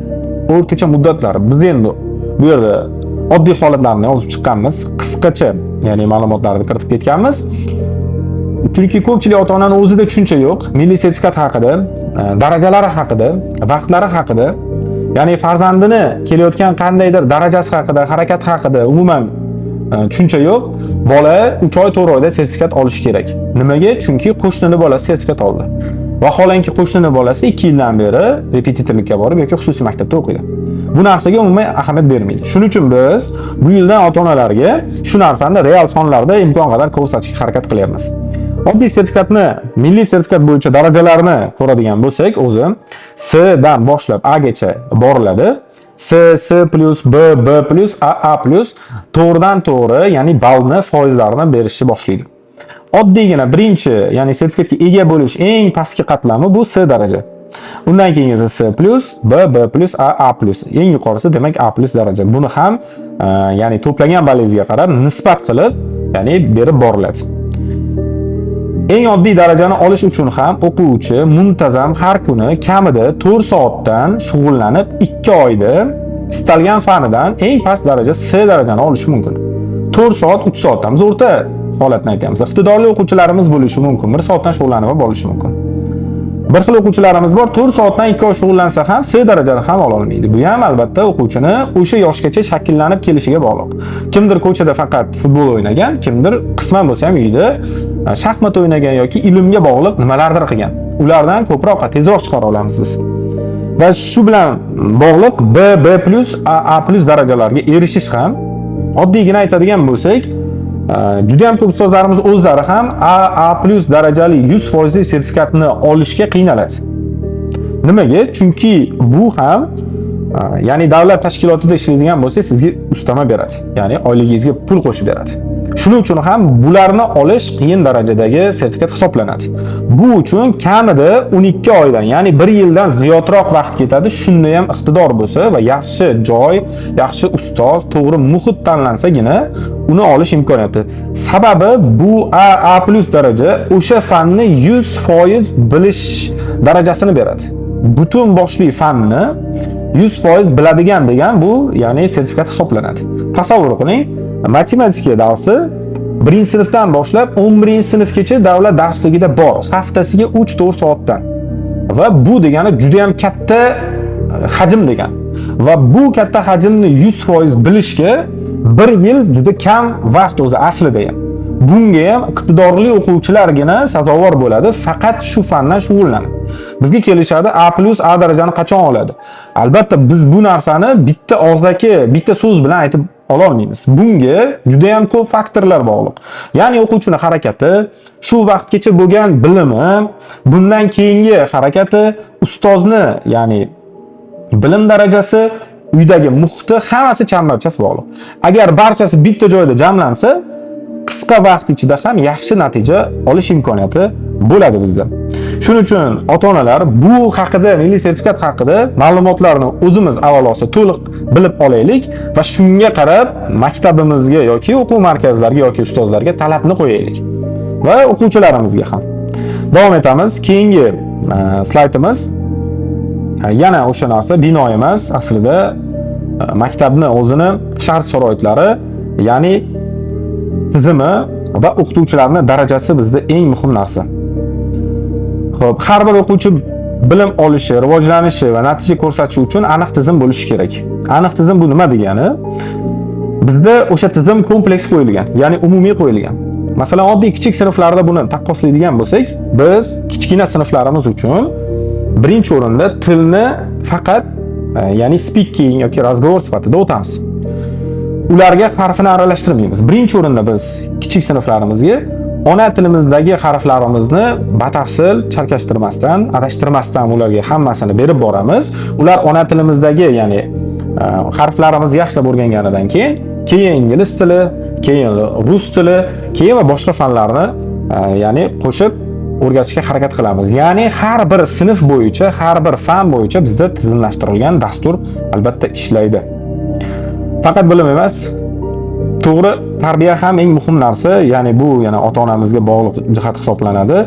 O'rtacha muddatlar. Biz endi bu yerda oddiy holatlarni yozib chiqqanmiz, qisqacha, ya'ni ma'lumotlarni kiritib ketganmiz. Chunki ko'pchilik ota-onani o'zida tushuncha yo'q milliy sertifikat haqida, darajalari haqida, vaqtlari haqida, ya'ni farzandini kelayotgan qandaydir darajasi haqida, harakati haqida umuman tushuncha yo'q. Bola 3 oy, 4 oyda sertifikat olishi kerak. Nimaga? Chunki qo'shnini bolasi sertifikat oldi. Vaholanki qo'shnini bolasi 2 yildan beri repetitorlikka borib yoki xususiy maktabda o'qiydi. Bu narsaga umuman ahamiyat bermaydi. Shuning uchun biz bu yildan ota-onalarga shu narsani real sonlarda imkon qadar ko'rsatishga harakat qilyapmiz. Oddiy sertifikatni, milliy sertifikat bo'yicha darajalarni ko'radigan bo'lsak, o'zi S dan boshlab A gacha boriladi. S, S+, B, B+, A, A+, to'g'ridan to'g'ri, ya'ni ballni foizlarini berishni boshlaydi. Oddiygina birinchi, ya'ni sertifikatga ega bo'lish eng pastki qatlami bu S daraja. Undan keyingisi S+, B, B+, A, A+. Eng yuqorisi demak A+ daraja. Buni ham ya'ni to'plagan ballingizga qarab nisbat qilib, ya'ni berib boriladi. Eng oddiy darajani olish uchun ham o'quvchi muntazam har kuni kamida 4 soatdan shug'ullanib 2 oyda istalgan fanidan eng past daraja S darajani olishi mumkin. 4 soat, 3 soatdan biz o'rta holatni aytyapmiz. Iqtidorli o'quvchilarimiz bo'lishi mumkin. 1 soatdan shug'ullanib ham olishi mumkin. Bir xil o'quvchilarimiz bor, 4 soatdan 2 oy shug'ullansa ham S darajani ham ola olmaydi. Bu ham albatta o'quvchini o'sha yoshgacha shakllanib kelishiga bog'liq. Kimdir ko'chada faqat futbol o'ynagan, kimdir qisman bo'lsa ham uyda shaxmat o'ynagan yoki ilmga bog'liq nimalardir qilgan. Ulardan ko'proq va tezroq chiqara olamiz biz. Va shu bilan bog'liq B, B+, A, A+ darajalarga erishish ham oddiygina aytadigan bo'lsak, juda ham ko'p ustozlarimiz o'zlari ham A, A+ darajali 100% sertifikatni olishga qiynaladi. Nimaga? Chunki bu ham ya'ni davlat tashkilotida ishlaydigan bo'lsa, sizga ustama beradi. Ya'ni oyligingizga pul qo'shib beradi. Shuning uchun ham bularni olish qiyin darajadagi sertifikat hisoblanadi. Bu uchun kamida 12 oydan, ya'ni 1 yildan ziyodroq vaqt ketadi. Shunda ham iqtidor bo'lsa va yaxshi joy, yaxshi ustoz, to'g'ri muhit tanlansagina uni olish imkoniyati. Sababi bu A, A+ daraja o'sha fanni 100% bilish darajasini beradi. Butun boshli fanni 100% biladigan degan bu, ya'ni sertifikat hisoblanadi. Tasavvur qiling, matematika darsi 1 sinfdan boshlab 11 sinfgacha davlat darsligida bor. Haftasiga 3-4 soatdan. Va bu degani juda ham katta hajm degan. Va bu katta hajmni 100% bilishga 1 yil juda kam vaqt o'zi aslida ham. Bunga ham iqtidorli o'quvchilargina sazovor bo'ladi, faqat shu fandan shug'ullanib. Bizga kelishadi, A+, A darajani qachon oladi? Albatta biz bu narsani bitta og'zaki, bitta so'z bilan aytib ola olmaymiz. Bunga juda ham ko'p faktorlar bog'liq. Ya'ni o'quvchini harakati, shu vaqtgacha bo'lgan bilimi, bundan keyingi harakati, ustozni, ya'ni bilim darajasi, uydagi muhiti, hammasi chambarchas bog'liq. Agar barchasi bitta joyda jamlansa, qisqa vaqt ichida ham yaxshi natija olish imkoniyati bo'ladi bizda. Shuning uchun ota-onalar bu haqida, milliy sertifikat haqida ma'lumotlarni o'zimiz avvalosi to'liq bilib olaylik va shunga qarab maktabimizga yoki o'quv markazlariga yoki ustozlarga talabni qo'yaylik va o'quvchilarimizga ham. Davom etamiz. Keyingi slaydimiz yana o'sha narsa, bino emas, aslida maktabni o'zini shart sharoitlari, ya'ni tizimi va o'qituvchilarni darajasi bizda eng muhim narsa. Xo'p, har bir o'quvchi bilim olishi, rivojlanishi va natija ko'rsatishi uchun aniq tizim bo'lishi kerak. Aniq tizim bu nima degani? Bizda o'sha tizim kompleks qo'yilgan, ya'ni umumiy qo'yilgan. Masalan, oddiy kichik sinflarda buni taqqoslaydigan bo'lsak, biz kichkina sinflarimiz uchun birinchi o'rinda tilni faqat ya'ni speaking yoki разговор sifatida o'tamiz. Ularga harfini aralashtirmaymiz. Birinchi o'rinda biz kichik sinflarimizga ona tilimizdagi harflarimizni batafsil chalkashtirmasdan, adashtirmasdan ularga hammasini berib boramiz. Ular ona tilimizdagi, ya'ni harflarimizni yaxshilab o'rganganidan keyin, keyin ingliz tili, keyin rus tili, keyin va boshqa fanlarni ya'ni qo'shib o'rgatishga harakat qilamiz. Ya'ni har bir sinf bo'yicha, har bir fan bo'yicha bizda tizimlashtirilgan dastur albatta ishlaydi. Faqat bilim emas, to'g'ri tarbiya ham eng muhim narsa, ya'ni bu yana ota-onamizga bog'liq jihat hisoblanadi.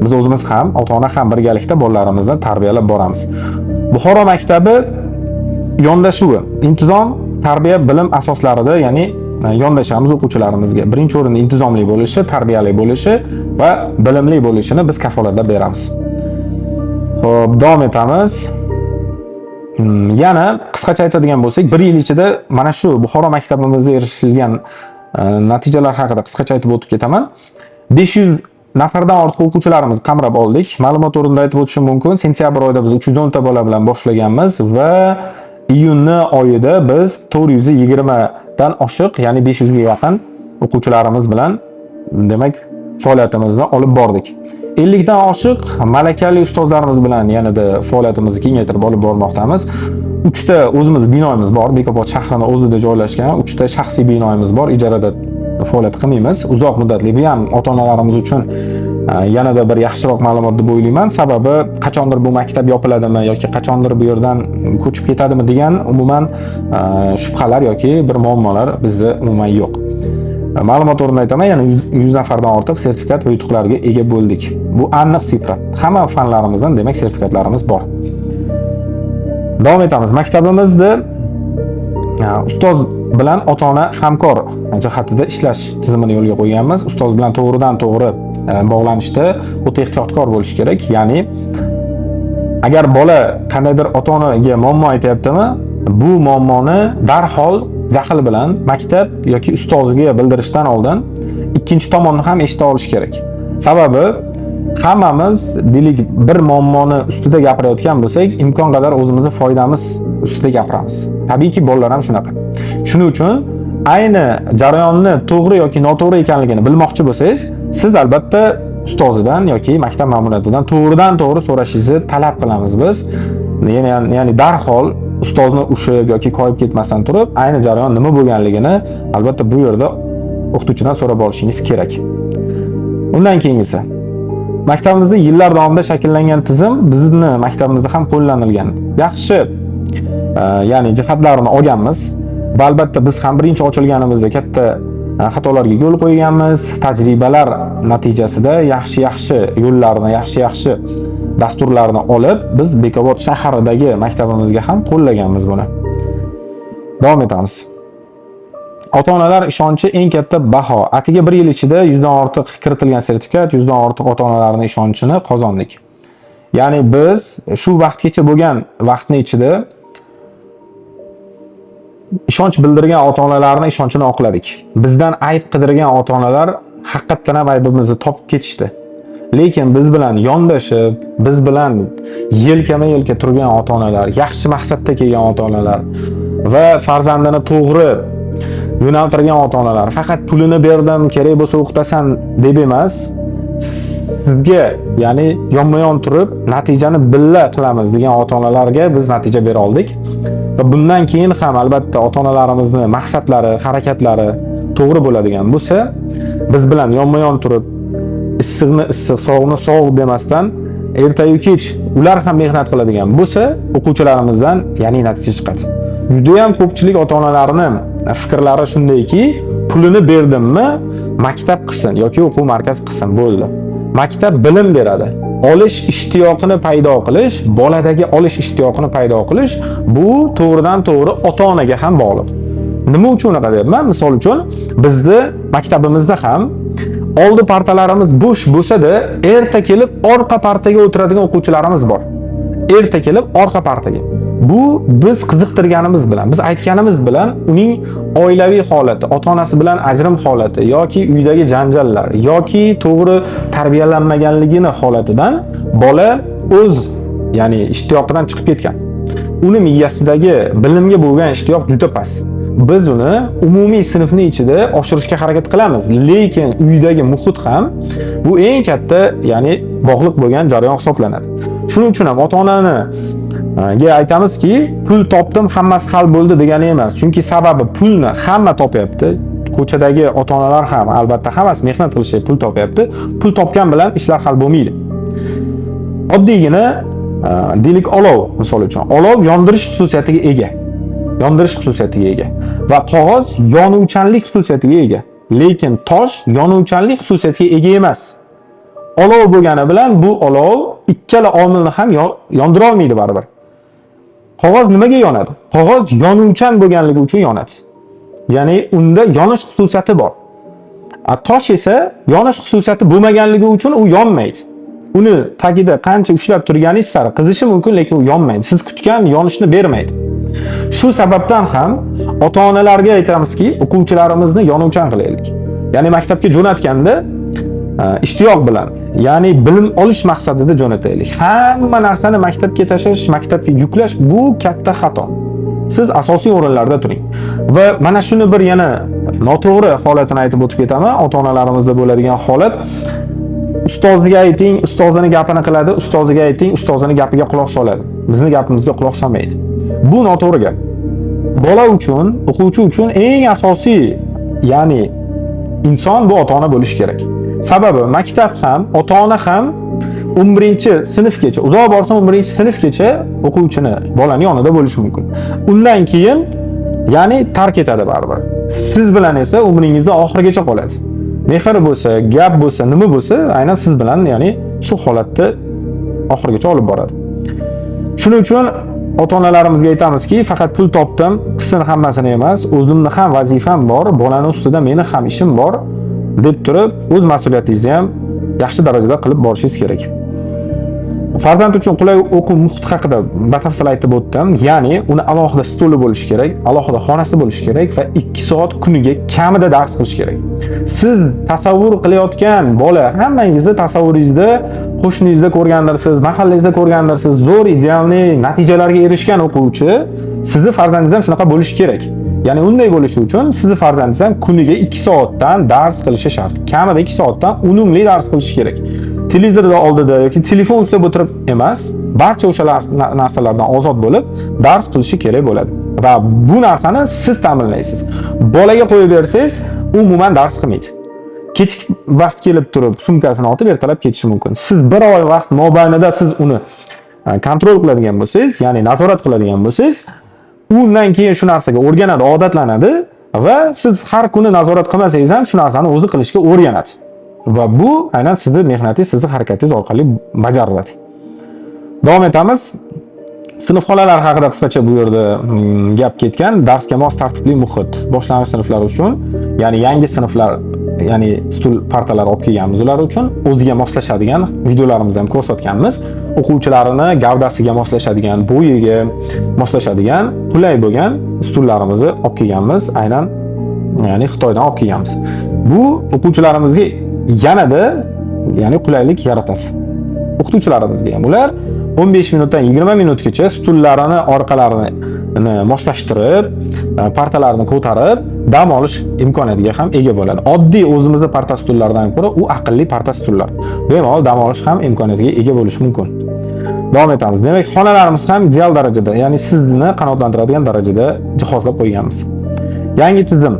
Biz o'zimiz ham, ota-ona ham birgalikda bolalarimizni tarbiyalab boramiz. Buxoro maktabi yondashuvi, intizom, tarbiya, bilim asoslarida, ya'ni yondashamiz o'quvchilarimizga. Birinchi o'rinda intizomli bo'lishi, tarbiyali bo'lishi va bilimli bo'lishini biz kafolatlab beramiz. Xo'p, davom etamiz. Yana qisqacha aytadigan bo'lsak, bir yil ichida mana shu Buxoro maktabimizda erishilgan natijalar haqida qisqacha aytib o'tib ketaman. 500 Nafardan ortiq o'quvchilarimizni qamrab oldik. Ma'lumot o'rnida aytib o'tishim mumkin, sentyabr oyida biz 310 ta bola bilan boshlaganmiz va iyunni oyida biz 420 dan oshiq, ya'ni 500 ga yaqin o'quvchilarimiz bilan, demak, faoliyatimizni olib bordik. 50 dan oshiq malakali ustozlarimiz bilan yanada faoliyatimizni kengaytirib olib bormoqdamiz. Uchta o'zimiz binomiz bor, Bekobod shahrini o'zida joylashgan uchta shaxsiy binomiz bor, ijarada faoliyat qilmaymiz. Uzoq muddatli, bu ham ota-onalarimiz uchun yanada bir yaxshiroq ma'lumot deb o'ylayman. Sababi qachondir bu maktab yopiladimi yoki qachondir bu yerdan ko'chib ketadimi degan umuman shubhalar yoki bir muammolar bizda umuman yo'q. Ma'lumot o'rnida aytaman, yana 100 nafardan ortiq sertifikat va yutuqlarga ega bo'ldik. Bu aniq sifra. Hamma fanlarimizdan, demak, sertifikatlarimiz bor. Davom etamiz. Maktabimizda ustoz bilan ota-ona hamkor jihatida ishlash tizimini yo'lga qo'yganmiz. Ustoz bilan to'g'ridan to'g'ri bog'lanishda o'ta ehtiyotkor bo'lish kerak. Ya'ni agar bola qandaydir ota-onaga muammo aytyaptimi, bu muammoni darhol jahl bilan maktab yoki ustozga bildirishdan oldin ikkinchi tomonni ham eshita olish kerak. Sababi hammamiz, deylik, bir muammoni ustida gapirayotgan bo'lsak, imkon qadar o'zimizni foydamiz ustida gapiramiz. Tabiiyki, bolalar ham shunaqa. Shuning uchun ayni jarayonni to'g'ri yoki noto'g'ri ekanligini bilmoqchi bo'lsangiz, siz albatta ustozidan yoki maktab ma'muriyatidan to'g'ridan to'g'ri so'rashingizni talab qilamiz biz. Ya'ni darhol ustozni ushib yoki koyib ketmasdan turib, ayni jarayon nima bo'lganligini albatta bu yerda o'qituvchidan so'rab olishingiz kerak. Undan keyingisi, maktabimizda yillar davomida shakllangan tizim bizni maktabimizda ham qo'llanilgan. Yaxshi, ya'ni jihatlarini olganmiz va albatta biz ham birinchi ochilganimizda katta xatolarga yo'l qo'yganmiz. Tajribalar natijasida yaxshi-yaxshi yo'llarni, yaxshi-yaxshi dasturlarni olib, biz Bekobod shahridagi maktabimizga ham qo'llaganmiz buni. Davom etamiz. Ota-onalar ishonchi eng katta baho. Atigi bir yil ichida 100 dan ortiq kiritilgan sertifikat, 100 dan ortiq ota-onalarning ishonchini qozondik. Ya'ni biz shu vaqtgacha bo'lgan vaqtni ichida ishonch bildirgan ota-onalarning ishonchini oqladik. Bizdan ayb qidirgan ota-onalar haqiqatdan ham aybimizni topib ketishdi. Lekin biz bilan yondashib, biz bilan yelkama-yelka turgan ota-onalar, yaxshi maqsadda kelgan ota-onalar va farzandini to'g'ri yo'naltirgan ota-onalar, faqat pulini berdim, kerak bo'lsa o'qitasan deb emas, sizga, ya'ni yonma-yon turib natijani billa qilamiz degan ota-onalarga biz natija bera oldik. Va bundan keyin ham albatta ota-onalarimizni maqsadlari, harakatlari to'g'ri bo'ladigan bo'lsa, biz bilan yonma-yon turib, issiqni issiq, sovuqni sovuq demasdan ertayu kech ular ham mehnat qiladigan bo'lsa, o'quvchilarimizdan, ya'ni, natija chiqadi. Juda ham ko'pchilik ota-onalarni fikrlari shundayki, pulini berdimmi, maktab qilsin yoki o'quv markazi qilsin, bo'ldi. Maktab bilim beradi. Olish ishtiyoqini paydo qilish, boladagi olish ishtiyoqini paydo qilish bu to'g'ridan to'g'ri ota-onaga ham bog'liq. Nima uchun unaqa deyapman? Misol uchun, bizni maktabimizda ham oldi partalarimiz bo'sh bo'lsa-da, erta kelib orqa partaga o'tiradigan o'quvchilarimiz bor. Erta kelib orqa partaga. Bu biz qiziqtirganimiz bilan, biz aytganimiz bilan uning oilaviy holati, ota-onasi bilan ajrim holati yoki uydagi janjallar yoki to'g'ri tarbiyalanmaganligini holatidan bola o'z, ya'ni, ishtiyoqidan chiqib ketgan. Uni miyasidagi bilimga bo'lgan ishtiyoq juda past. Biz uni umumiy sinfning ichida oshirishga harakat qilamiz, lekin uydagi muhit ham bu eng katta, ya'ni, bog'liq bo'lgan jarayon hisoblanadi. Shuning uchun ham ota-onani ga aytamizki, pul topdim, hammasi hal bo'ldi degani emas. Chunki sababi pulni hamma topyapti. Ko'chadagi ota-onalar ham albatta hammasi mehnat qilishib pul topyapti. Pul topgan bilan ishlar hal bo'lmaydi. Oddiygina, deylik, olov, misol uchun. Olov yondirish xususiyatiga ega. Yondirish xususiyatiga ega. Va qog'oz yonuvchanlik xususiyatiga ega. Lekin tosh yonuvchanlik xususiyatiga ega emas. Olov bo'lgani bilan bu olov ikkala omilni ham yondira olmaydi baribir. Qog'oz nimaga yonadi? Qog'oz yonuvchan bo'lganligi uchun yonadi. Ya'ni unda yonish xususiyati bor. A tosh esa yonish xususiyati bo'lmaganligi uchun u yonmaydi. Uni tagida qancha ushlab turganingiz sari qizishi mumkin, lekin u yonmaydi. Siz kutgan yonishni bermaydi. Shu sababdan ham ota-onalarga aytamizki, o'quvchilarimizni yonuvchan qilaylik. Ya'ni maktabga jo'natganda Ishtiyoq bilan, ya'ni bilim olish maqsadida jo'nataylik. Hamma narsani maktabga tashlash, maktabga yuklash bu katta xato. Siz asosiy o'rinlarda turing. Va mana shuni bir yana noto'g'ri holatini aytib o'tib ketaman. Ota-onalarimizda bo'ladigan holat: ustoziga ayting, ustozini gapini qiladi, ustoziga ayting, ustozini gapiga quloq soladi. Bizni gapimizga quloq solmaydi. Bu noto'g'ri gap. Bola uchun, o'quvchi uchun eng asosiy, ya'ni inson bu ota-ona bo'lishi kerak. Sababi maktab ham, ota-ona ham 11-sinfgacha, uzoq borsa 11-sinfgacha o'quvchini, bolani yonida bo'lishi mumkin. Undan keyin, ya'ni tark etadi baribir. Siz bilan esa umringizda oxirigacha qoladi. Mehr bo'lsa, gap bo'lsa, nima bo'lsa, aynan siz bilan, ya'ni shu holatda oxirigacha olib boradi. Shuning uchun ota-onalarimizga aytamizki, faqat pul topdim, qilsin hammasini emas, o'zimni ham vazifam bor, bolani ustida meni ham ishim bor deb turib, o'z mas'uliyatingizni ham yaxshi darajada qilib borishingiz kerak. Farzand uchun qulay o'quv muhiti haqida batafsil aytib o'tdim. Ya'ni uni alohida stoli bo'lishi kerak, alohida xonasi bo'lishi kerak va 2 soat kuniga kamida dars qilish kerak. Siz tasavvur qilayotgan bola, hammangizni tasavvuringizda qo'shningizda ko'rgandirsiz, mahallangizda ko'rgandirsiz, zo'r идеальный natijalarga erishgan o'quvchi, sizni farzandingiz ham shunaqa bo'lishi kerak. Ya'ni unday bo'lishi uchun sizni farzandingiz ham kuniga 2 soatdan dars qilishi shart. Kamida 2 soatdan unumli dars qilishi kerak. Televizorda oldida yoki telefon ushlab o'tirib emas, barcha o'sha narsalardan ozod bo'lib dars qilishi kerak bo'ladi. Va bu narsani siz ta'minlaysiz. Bolaga qo'yib bersangiz, umuman dars qilmaydi. Kechki vaqt kelib turib sumkasini otib ertalab ketishi mumkin. Siz bir oy vaqt mobaynida siz uni контроль qiladigan bo'lsangiz, ya'ni nazorat qiladigan bo'lsangiz, undan keyin shu narsaga o'rganadi, odatlanadi va siz har kuni nazorat qilmasangiz ham shu narsani o'zi qilishga o'rganadi. Va bu aynan sizni mehnatingiz, sizni harakatingiz orqali bajariladi. Davom etamiz. Sinfxonalar haqida qisqacha bu yerda gap ketgan. Darsga mos tartibli muhit boshlang'ich sinflar uchun, ya'ni yangi sinflar, ya'ni stul partalar olib kelganmiz ular uchun, o'ziga moslashadigan, videolarimizda ham ko'rsatganmiz. O'quvchilarini gavdasiga moslashadigan, bo'yiga moslashadigan, qulay bo'lgan stullarimizni olib kelganmiz, aynan ya'ni Xitoydan olib kelganmiz. Bu o'quvchilarimizga yanada, ya'ni qulaylik yaratadi. O'qituvchilarimizga ham, ular 15 minutdan 20 minutgacha stullarini orqalarini moslashtirib, partalarni ko'tarib dam olish imkoniyatiga ham ega bo'ladi. Oddiy o'zimizda parta stullardan ko'ra u aqlli parta stullar. Bemalol dam olish ham imkoniyatiga ega bo'lishi mumkin. Davom etamiz. Demak, xonalarimiz ham ideal darajada, ya'ni sizni qanoatlantiradigan darajada jihozlab qo'yganmiz. Yangi tizim.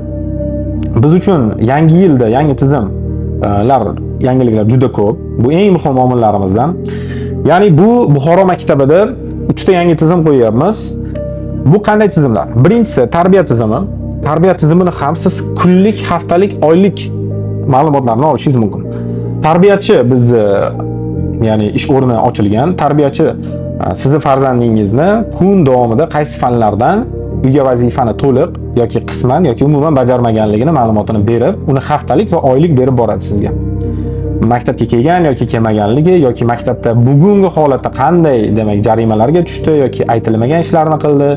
Biz uchun yangi yilda yangi tizimlar, yangiliklar juda ko'p. Bu eng muhim omillarimizdan. Ya'ni bu Buxoro maktabida 3 ta yangi tizim qo'yyapmiz. Bu qanday tizimlar? Birinchisi tarbiya tizimi. Tarbiya tizimini ham siz kunlik, haftalik, oylik ma'lumotlarni olishingiz mumkin. Tarbiyachi bizni, ya'ni ish o'rni ochilgan. Tarbiyachi sizni farzandingizni kun davomida qaysi fanlardan uyga vazifani to'liq yoki qisman yoki umuman bajarmaganligini ma'lumotini berib, uni haftalik va oylik berib boradi sizga. Maktabga kelgan yoki kelmaganligi yoki maktabda bugungi holatda qanday, demak, jarimalarga tushdi yoki aytilmagan ishlarni qildi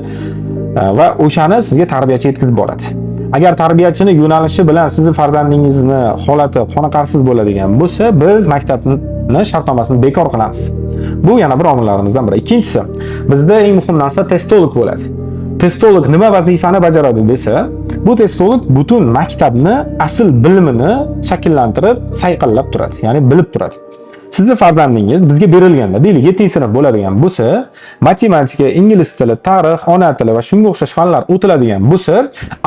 va o'shani sizga tarbiyachi yetkazib boradi. Agar tarbiyachini yo'nalishi bilan sizni farzandingizni holati qoniqarsiz bo'ladigan bo'lsa, biz maktabni shartnomasini bekor qilamiz. Bu yana bir omillarimizdan biri. Ikkinchisi, bizda eng muhim narsa testolog bo'ladi. Testolog nima vazifani bajaradi desa, bu testolog butun maktabni asl bilimini shakllantirib, sayqallab turadi, ya'ni bilib turadi. Sizni farzandingiz bizga berilganda, deylik, 7-sinf bo'ladigan bo'lsa, matematika, ingliz tili, tarix, ona tili va shunga o'xshash fanlar o'tiladigan bo'lsa,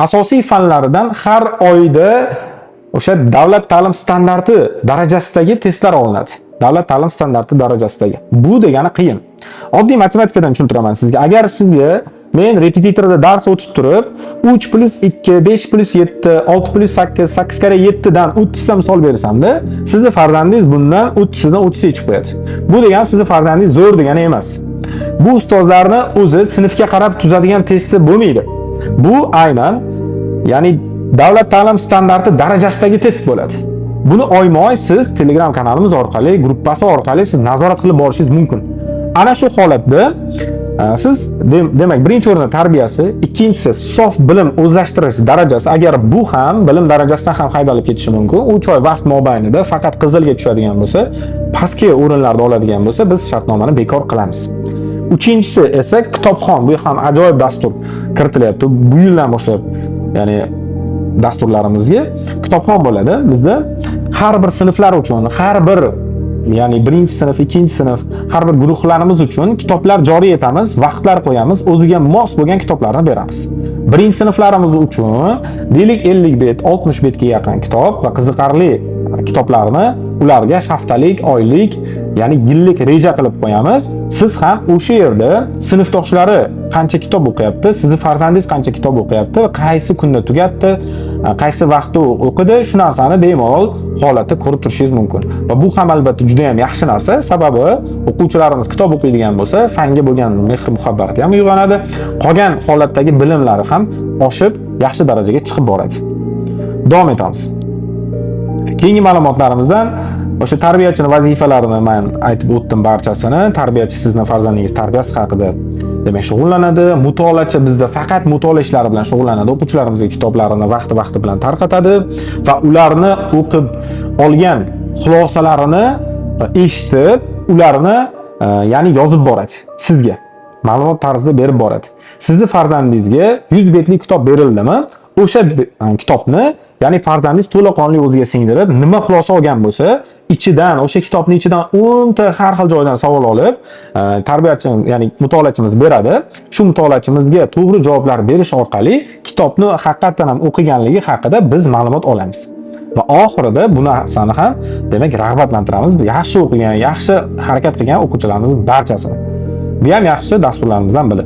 asosiy fanlaridan har oyda o'sha davlat ta'lim standarti darajasidagi testlar olinadi. Davlat ta'lim standarti darajasidagi. Bu degani qiyin. Oddiy matematikadan tushuntiraman sizga. Agar sizga men repetitorda dars o'tib turib, 3 plus 2, 5 plus 7, 6 plus 8, 8 karra 7 dan 30 ta misol bersamda, sizni farzandingiz bundan 30 dan 30 yechib qo'yadi. Bu degani sizni farzandingiz zo'r degani emas. Bu ustozlarni o'zi sinfga qarab tuzadigan testi bo'lmaydi. Bu aynan, ya'ni davlat ta'lim standarti darajasidagi test bo'ladi. Buni oyma-oy siz Telegram kanalimiz orqali, gruppasi orqali siz nazorat qilib borishingiz mumkin. Ana shu holatda Siz demak, birinchi o'rinda tarbiyasi, ikkinchisi sof bilim o'zlashtirish darajasi. Agar bu ham bilim darajasidan ham haydalib ketishi mumkin. 3 oy vaqt mobaynida faqat qizilga tushadigan bo'lsa, pastki o'rinlarda oladigan bo'lsa, biz shartnomani bekor qilamiz. Uchinchisi esa kitobxon. Bu ham ajoyib dastur kiritilyapti. Bu yildan boshlab, ya'ni dasturlarimizga kitobxon bo'ladi. Bizda har bir sinflar uchun, har bir, ya'ni birinchi sinf, ikkinchi sinf, har bir guruhlarimiz uchun kitoblar joriy etamiz, vaqtlar qo'yamiz, o'ziga mos bo'lgan kitoblarni beramiz. Birinchi sinflarimiz uchun deylik 50 bet, 60 betga yaqin kitob va qiziqarli kitoblarni ularga haftalik, oylik, ya'ni yillik reja qilib qo'yamiz. Siz ham o'sha yerda sinfdoshlari qancha kitob o'qiyapti, sizni farzandingiz qancha kitob o'qiyapti, qaysi kunda tugatdi, qaysi vaqtda o'qidi, shu narsani bemalol holatda ko'rib turishingiz mumkin. Va bu ham albatta juda ham yaxshi narsa, sababi o'quvchilarimiz kitob o'qiydigan bo'lsa, fanga bo'lgan mehr muhabbati ham uyg'onadi, qolgan holatdagi bilimlari ham oshib, yaxshi darajaga chiqib boradi. Davom etamiz. Keyingi ma'lumotlarimizdan o'sha tarbiyachini vazifalarini men aytib o'tdim barchasini. Tarbiyachi sizni farzandingiz tarbiyasi haqida demak shug'ullanadi. Mutolaachi bizda faqat mutolaa ishlari bilan shug'ullanadi. O'quvchilarimizga kitoblarini vaqti-vaqti bilan tarqatadi va ularni o'qib olgan xulosalarini eshitib, ularni ya'ni yozib boradi sizga. Ma'lumot tarzida berib boradi. Sizni farzandingizga 100 betlik kitob berildimi? O'sha kitobni, ya'ni farzandingiz to'laqonli o'ziga singdirib, nima xulosa olgan bo'lsa, ichidan, o'sha kitobning ichidan 10 ta har xil joydan savol olib, tarbiyachi, ya'ni mutolaachimiz beradi. Shu mutolaachimizga to'g'ri javoblar berish orqali kitobni haqiqatdan ham o'qiganligi haqida biz ma'lumot olamiz. Va oxirida bu narsani ham demak rag'batlantiramiz. Yaxshi o'qigan, yaxshi harakat qilgan o'quvchilarimiz barchasini. Bu ham yaxshi dasturlarimizdan biri.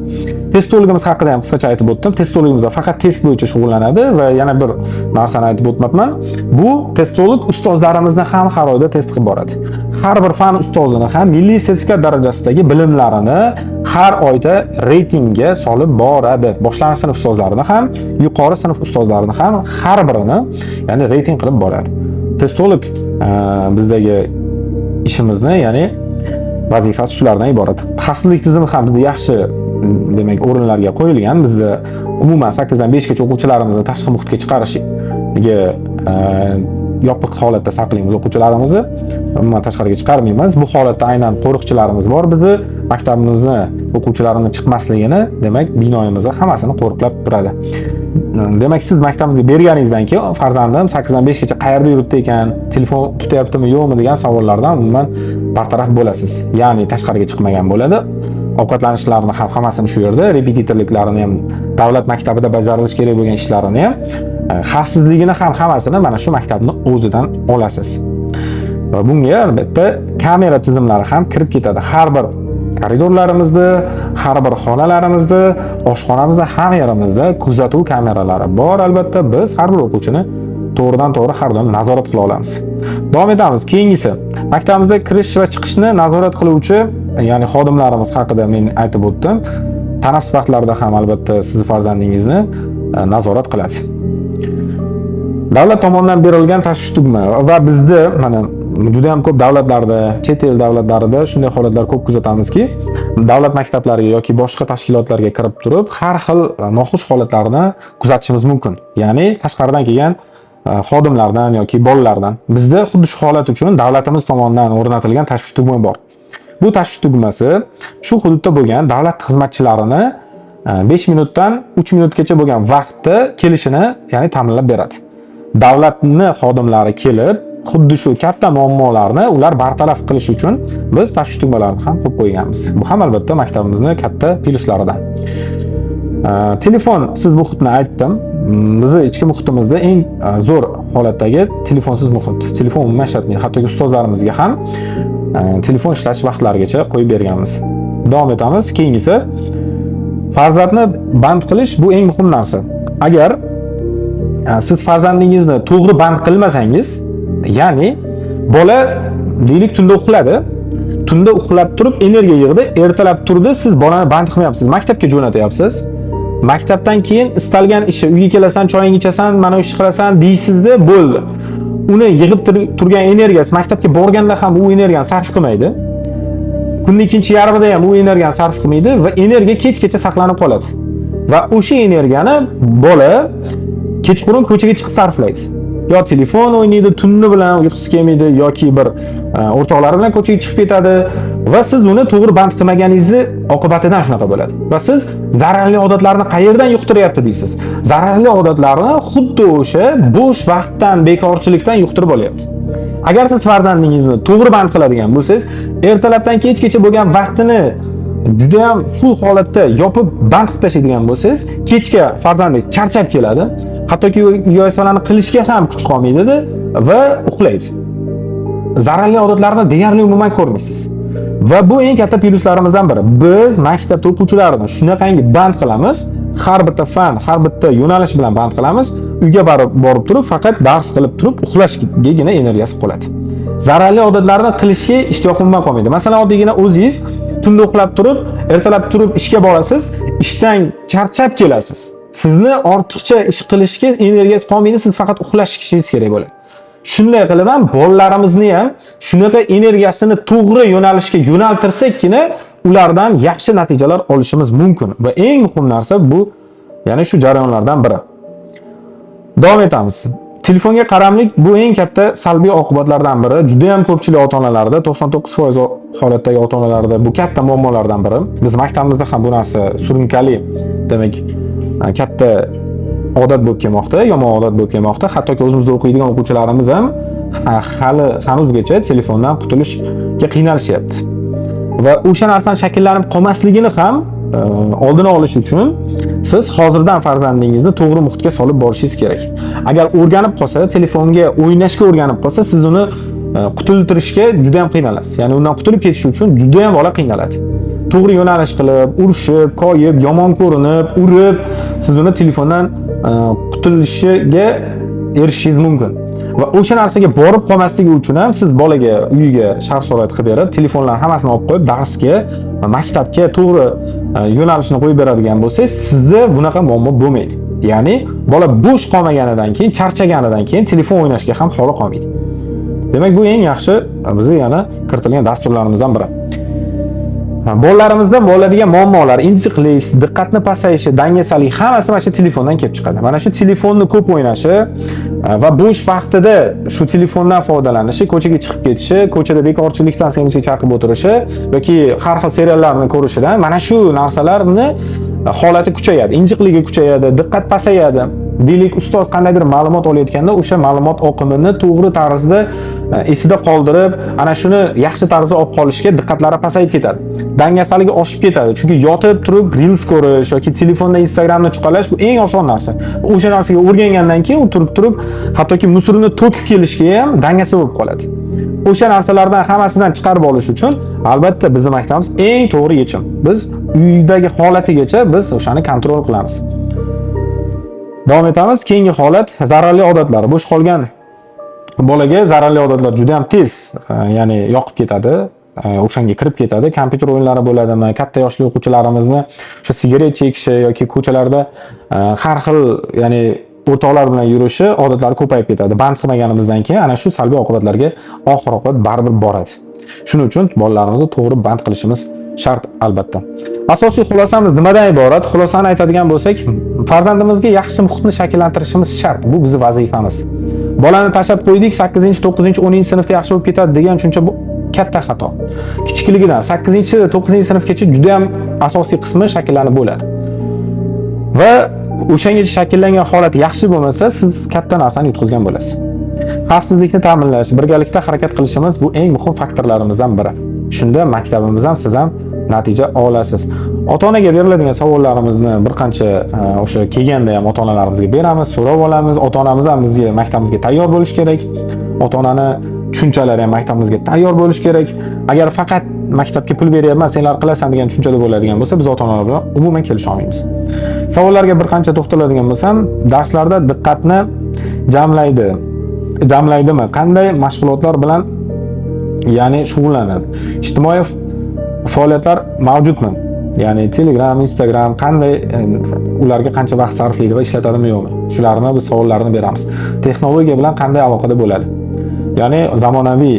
Testologimiz haqida ham qisqacha aytib o'tdim. Testologimiz faqat test bo'yicha shug'ullanadi va yana bir narsani aytib o'tmabman. Bu testolog ustozlarimizni ham har oyda test qilib boradi. Har bir fan ustozini ham milliy sertifikat darajasidagi bilimlarini har oyda reytingga solib boradi. Boshlang'ich sinf ustozlarini ham, yuqori sinf ustozlarini ham har birini, ya'ni reyting qilib boradi. Testolog bizdagi ishimizni, ya'ni vazifasi shulardan iborat. Xavfsizlik tizimi ham bizda yaxshi demak o'rinlarga qo'yilgan. Bizda umuman 8 dan 5 gacha o'quvchilarimizni tashqi muhitga chiqarishga yopiq holatda saqlaymiz o'quvchilarimizni. Umuman tashqariga chiqarmaymiz. Bu holatda aynan qo'riqchilarimiz bor bizni maktabimizni o'quvchilarini chiqmasligini, demak, binoyimizni hammasini qo'riqlab turadi. Demak, siz maktabimizga berganingizdan keyin farzandim 8 dan 5 gacha qayerda yuribdi ekan, telefon tutyaptimi, yo'qmi degan savollardan umuman bartaraf bo'lasiz. Ya'ni tashqariga chiqmagan bo'ladi. Ovqatlanishlarini ham hammasini shu yerda, repetitorliklarini ham, davlat maktabida bajarilishi kerak bo'lgan ishlarini ham, xavfsizligini ham hammasini mana shu maktabni o'zidan olasiz. Va bunga albatta kamera tizimlari ham kirib ketadi. Har bir koridorlarimizda, har bir xonalarimizda, oshxonamizda, hamma yerimizda kuzatuv kameralari bor. Albatta biz har bir o'quvchini to'g'ridan to'g'ri har doim nazorat qila olamiz. Davom etamiz. Keyingisi, maktabimizda kirish va chiqishni nazorat qiluvchi, ya'ni xodimlarimiz haqida men aytib o'tdim. Tanaffus vaqtlarida ham albatta sizni farzandingizni nazorat qiladi. Davlat tomonidan berilgan tashvish tugma va bizda mana juda ham ko'p davlatlarda, chet el davlatlarida shunday holatlar ko'p kuzatamizki, davlat maktablariga yoki boshqa tashkilotlarga kirib turib, har xil noxush holatlarni kuzatishimiz mumkin. Ya'ni tashqaridan kelgan xodimlardan yoki bolalardan. Bizda xuddi shu holat uchun davlatimiz tomonidan o'rnatilgan tashvish tugma bor. Bu tashvish tugmasi shu hududda bo'lgan davlat xizmatchilarini 5 minutdan 3 minutgacha bo'lgan vaqtda kelishini, ya'ni ta'minlab beradi. Davlatni xodimlari kelib, xuddi shu katta muammolarni ular bartaraf qilish uchun biz tashvish tugmalarini ham qo'yib qo'yganmiz. Bu ham albatta maktabimizni katta plyuslaridan. Telefon siz muhitni aytdim. Bizni ichki muhitimizda eng zo'r holatdagi telefonsiz muhit. Telefon umuman ishlatmaydi. Hattoki ustozlarimizga ham telefon ishlatish vaqtlarigacha qo'yib berganmiz. Davom etamiz. Keyingisi, farzandni band qilish, bu eng muhim narsa. Agar siz farzandingizni to'g'ri band qilmasangiz, ya'ni bola deylik tunda uxladi, tunda uxlab turib energiya yig'di, ertalab turdi, siz bolani band qilmayapsiz, maktabga jo'natyapsiz. Maktabdan keyin istalgan ishi, uyga kelasan, choyingni ichasan, mana ishni qilasan deysizda, bo'ldi. Uni yig'ib turgan energiyasi maktabga borganda ham u energiyani sarf qilmaydi. Kuniga Kunning ikkinchi yarmida ham u energiyani sarf qilmaydi va energiya kechgacha saqlanib qoladi. Va o'sha energiyani bola kechqurun ko'chaga chiqib sarflaydi. Yo telefon o'ynaydi, tunni bilan uyqusi kelmaydi yoki bir o'rtoqlari bilan ko'chaga chiqib ketadi va siz uni to'g'ri band qilmaganingizni oqibatidan shunaqa bo'ladi. Va siz zararli odatlarni qayerdan yuqtiryapti deysiz. Zararli odatlarni xuddi o'sha bo'sh vaqtdan, bekorchilikdan yuqtirib olyapti. Agar siz farzandingizni to'g'ri band qiladigan bo'lsangiz, ertalabdan kechgacha bo'lgan vaqtini juda ham full holatda yopib band qilib tashlaydigan bo'lsangiz, kechga farzandingiz charchab keladi, hattoki uyga vazifalarni qilishga ham kuch qolmaydida va uxlaydi. Zararli odatlarni deyarli umuman ko'rmaysiz. Va bu eng katta plyuslarimizdan biri. Biz maktabda o'quvchilarni shunaqangi band qilamiz, har bitta fan, har bitta yo'nalish bilan band qilamiz. Uyga borib turib, faqat dars qilib turib uxlashgagina energiyasi qoladi. Zararli odatlarni qilishga ishtiyoq umuman qolmaydi. Masalan, oddiygina o'zingiz tunda uxlab turib, ertalab turib ishga borasiz, ishdan charchab kelasiz. Sizni ortiqcha ish qilishga energiyangiz qolmaydi, siz faqat uxlashingiz kerak bo'ladi. Shunday qilib ham bolalarimizni ham shunaqa energiyasini to'g'ri yo'nalishga yo'naltirsakkina ulardan yaxshi natijalar olishimiz mumkin. Va eng muhim narsa bu, ya'ni shu jarayonlardan biri. Davom etamiz. Telefonga qaramlik bu eng katta salbiy oqibatlardan biri. Juda ham ko'pchilik ota-onalarda, 99% holatdagi ota-onalarda bu katta muammolardan biri. Biz maktabimizda ham bu narsa surunkali, demak, katta odat bo'lib kelmoqda, yomon odat bo'lib kelmoqda. Hattoki o'zimizda o'qiydigan o'quvchilarimiz ham hali hanuzgacha telefondan qutulishga qiynalishyapti. Va o'sha narsani shakllanib qolmasligini ham oldini olish uchun siz hozirdan farzandingizni to'g'ri muhitga solib borishingiz kerak. Agar o'rganib qolsa, telefonga o'ynashga o'rganib qolsa, siz uni qutultirishga juda ham qiynalasiz. Ya'ni undan qutulib ketish uchun juda ham bola qiynaladi. To'g'ri yo'nalish qilib, urushib, koyib, yomon ko'rinib, urib, siz uni telefondan qutulishiga erishishingiz mumkin. Va o'sha narsaga borib qolmasligi uchun ham siz bolaga uyiga shart-sharoit qilib berib, telefonlarni hammasini olib qo'yib, darsga va maktabga to'g'ri yo'nalishni qo'yib beradigan bo'lsangiz, sizda bunaqa muammo bo'lmaydi. Ya'ni bola bo'sh qolmaganidan keyin, charchaganidan keyin telefon o'ynashga ham holi qolmaydi. Demak, bu eng yaxshi bizni yana kiritilgan dasturlarimizdan biri. Bolalarimizda bo'ladigan muammolar, injiqlik, diqqatni pasayishi, dangasalik hammasi mana shu telefondan kelib chiqadi. Mana shu telefonni ko'p o'ynashi va bo'sh vaqtida shu telefondan foydalanishi, ko'chaga chiqib ketishi, ko'chada bekorchilikdan semizga chaqib o'tirishi yoki har xil seriallarni ko'rishidan mana shu narsalarni holati kuchayadi, injiqligi kuchayadi, diqqat pasayadi. Deylik, ustoz qandaydir ma'lumot olayotganda o'sha ma'lumot oqimini to'g'ri tarzda esida qoldirib, ana shuni yaxshi tarzda olib qolishga diqqatlari pasayib ketadi. Dangasaligi oshib ketadi. Chunki yotib turib reels ko'rish yoki telefonda Instagramni chuqalash bu eng oson narsa. O'sha narsaga o'rgangandan keyin u turib turib hattoki мусор ni to'kib kelishga ham dangasa bo'lib qoladi. O'sha narsalardan hammasidan chiqarib olish uchun albatta bizni maktabimiz eng to'g'ri yechim. Biz uydagi holatigacha biz o'shani контроль qilamiz. Davom etamiz. Keyingi holat zararli odatlar. Bo'sh qolgan bolaga zararli odatlar juda ham tez, ya'ni yoqib ketadi, o'shanga kirib ketadi. Kompyuter o'yinlari bo'ladimi, katta yoshli o'quvchilarimizni o'sha sigaret chekishi yoki ko'chalarda har xil, ya'ni o'rtoqlar bilan yurishi odatlari ko'payib ketadi. Band qilmaganimizdan keyin ana shu salbiy oqibatlarga oxir oqibat baribir boradi. Shuning uchun bolalarimizni to'g'ri band qilishimiz shart albatta. Asosiy xulosamiz nimadan iborat? Xulosani aytadigan bo'lsak, farzandimizga yaxshi muhitni shakllantirishimiz shart. Bu bizning vazifamiz. Bolani tashlab qo'ydik, 8, 9, 10 sinfda yaxshi bo'lib ketadi degan tushuncha bu katta xato. Kichikligidan 8, 9 sinfgacha juda ham asosiy qismi shakllanib bo'ladi. Va o'shangacha shakllangan holat yaxshi bo'lmasa, siz katta narsani yutqizgan bo'lasiz. Xavfsizlikni ta'minlash, birgalikda harakat qilishimiz bu eng muhim faktorlarimizdan biri. Shunda maktabimiz ham, siz ham natija olasiz. Ota-onaga beriladigan savollarimizni bir qancha o'sha kelganda ham ota-onalarimizga beramiz, so'rab olamiz. Ota-onamiz ham bizga, maktabimizga tayyor bo'lishi kerak. Ota-onani tushunchalari ham maktabimizga tayyor bo'lishi kerak. Agar faqat maktabga pul beryapman, senlar qilasan degan tushunchada bo'ladigan bo'lsa, biz ota-onalar bilan umuman kelisha olmaymiz. Savollarga bir qancha to'xtaladigan bo'lsam, darslarda diqqatni jamlaydi. Jamlaydimi? Qanday mashg'ulotlar bilan, ya'ni shug'ullanadi? Ijtimoiy faoliyatlar mavjudmi? Ya'ni Telegram, Instagram qanday, ularga qancha vaqt sarflaydi va ishlatadimi yo'qmi? Shularni biz savollarni beramiz. Texnologiya bilan qanday aloqada bo'ladi? Ya'ni zamonaviy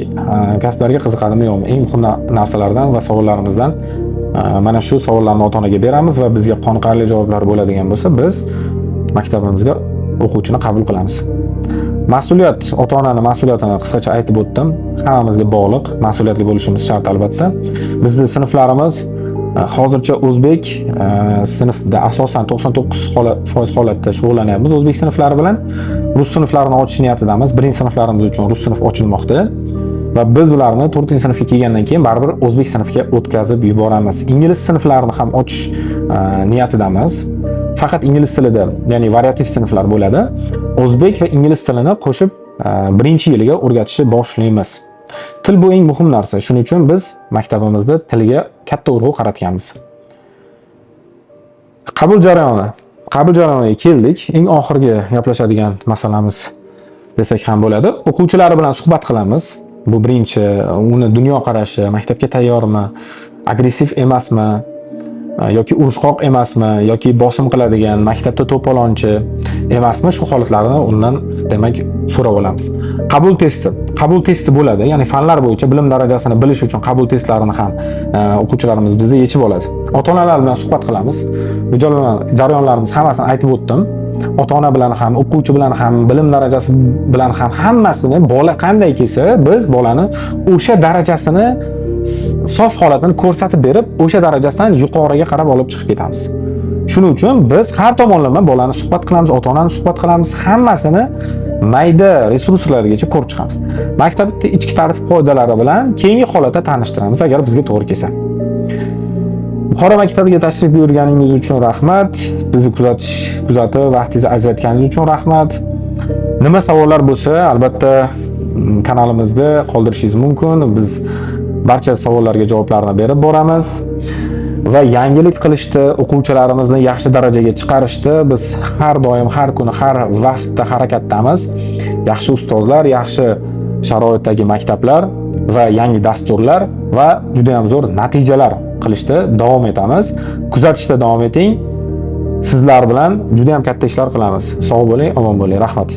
kasblarga qiziqadimi yo'qmi? Eng muhim narsalardan va savollarimizdan mana shu savollarni ota-onaga beramiz va bizga qoniqarli javoblar bo'ladigan bo'lsa, biz maktabimizga o'quvchini qabul qilamiz. Mas'uliyat, ota-onani mas'uliyatini qisqacha aytib o'tdim. Hammamizga bog'liq, mas'uliyatli bo'lishimiz shart albatta. Bizni sinflarimiz hozircha o'zbek sinfda asosan 99% holatda shug'ullanyapmiz o'zbek sinflari bilan. Rus sinflarini ochish niyatidamiz. Birinchi sinflarimiz uchun rus sinf ochilmoqda va biz ularni 4-sinfga kelgandan keyin baribir o'zbek sinfiga o'tkazib yuboramiz. Ingliz sinflarini ham ochish niyatidamiz. Faqat ingliz tilida, ya'ni variativ sinflar bo'ladi. O'zbek va ingliz tilini qo'shib birinchi yiliga o'rgatishni boshlaymiz. Til bu eng muhim narsa. Shuning uchun biz maktabimizda tilga katta urg'u qaratganmiz. Qabul jarayoni. Qabul jarayoniga keldik. Eng oxirgi gaplashadigan masalamiz desak ham bo'ladi. O'quvchilar bilan suhbat qilamiz. Bu birinchi, uni dunyoqarashi, maktabga tayyormi, agressiv emasmi, yoki urushqoq emasmi, yoki bosim qiladigan, maktabda to'polonchi emasmi, shu holatlarni undan demak so'rab olamiz. Qabul testi. Qabul testi bo'ladi, ya'ni fanlar bo'yicha bilim darajasini bilish uchun qabul testlarini ham o'quvchilarimiz bizda yechib oladi. Ota-onalar bilan suhbat qilamiz. Bu jarayonlarimiz hammasini aytib o'tdim. Ota-ona bilan ham, o'quvchi bilan ham, bilim darajasi bilan ham hammasini, bola qanday kelsa, biz bolani o'sha darajasini, sof holatini ko'rsatib berib, o'sha darajasidan yuqoriga qarab olib chiqib ketamiz. Shuning uchun biz har tomonlama bolani suhbat qilamiz, ota-onani suhbat qilamiz, hammasini mayda resurslargacha ko'rib chiqamiz. Maktabda ichki tartib qoidalari bilan keyingi holatda tanishtiramiz, agar bizga to'g'ri kelsa. Buxoro maktabiga tashrif buyurganingiz uchun rahmat. Bizni kuzatib, vaqtingizni ajratganingiz uchun rahmat. Nima savollar bo'lsa, albatta kanalimizda qoldirishingiz mumkin. Biz barcha savollarga javoblarni berib boramiz. Va yangilik qilishda, o'quvchilarimizni yaxshi darajaga chiqarishda biz har doim, har kuni, har vaqtda harakatdamiz. Yaxshi ustozlar, yaxshi sharoitdagi maktablar va yangi dasturlar va juda ham zo'r natijalar qilishda davom etamiz. Kuzatishda davom eting. Sizlar bilan juda ham katta ishlar qilamiz. Sog' bo'ling, omon bo'ling. Rahmat.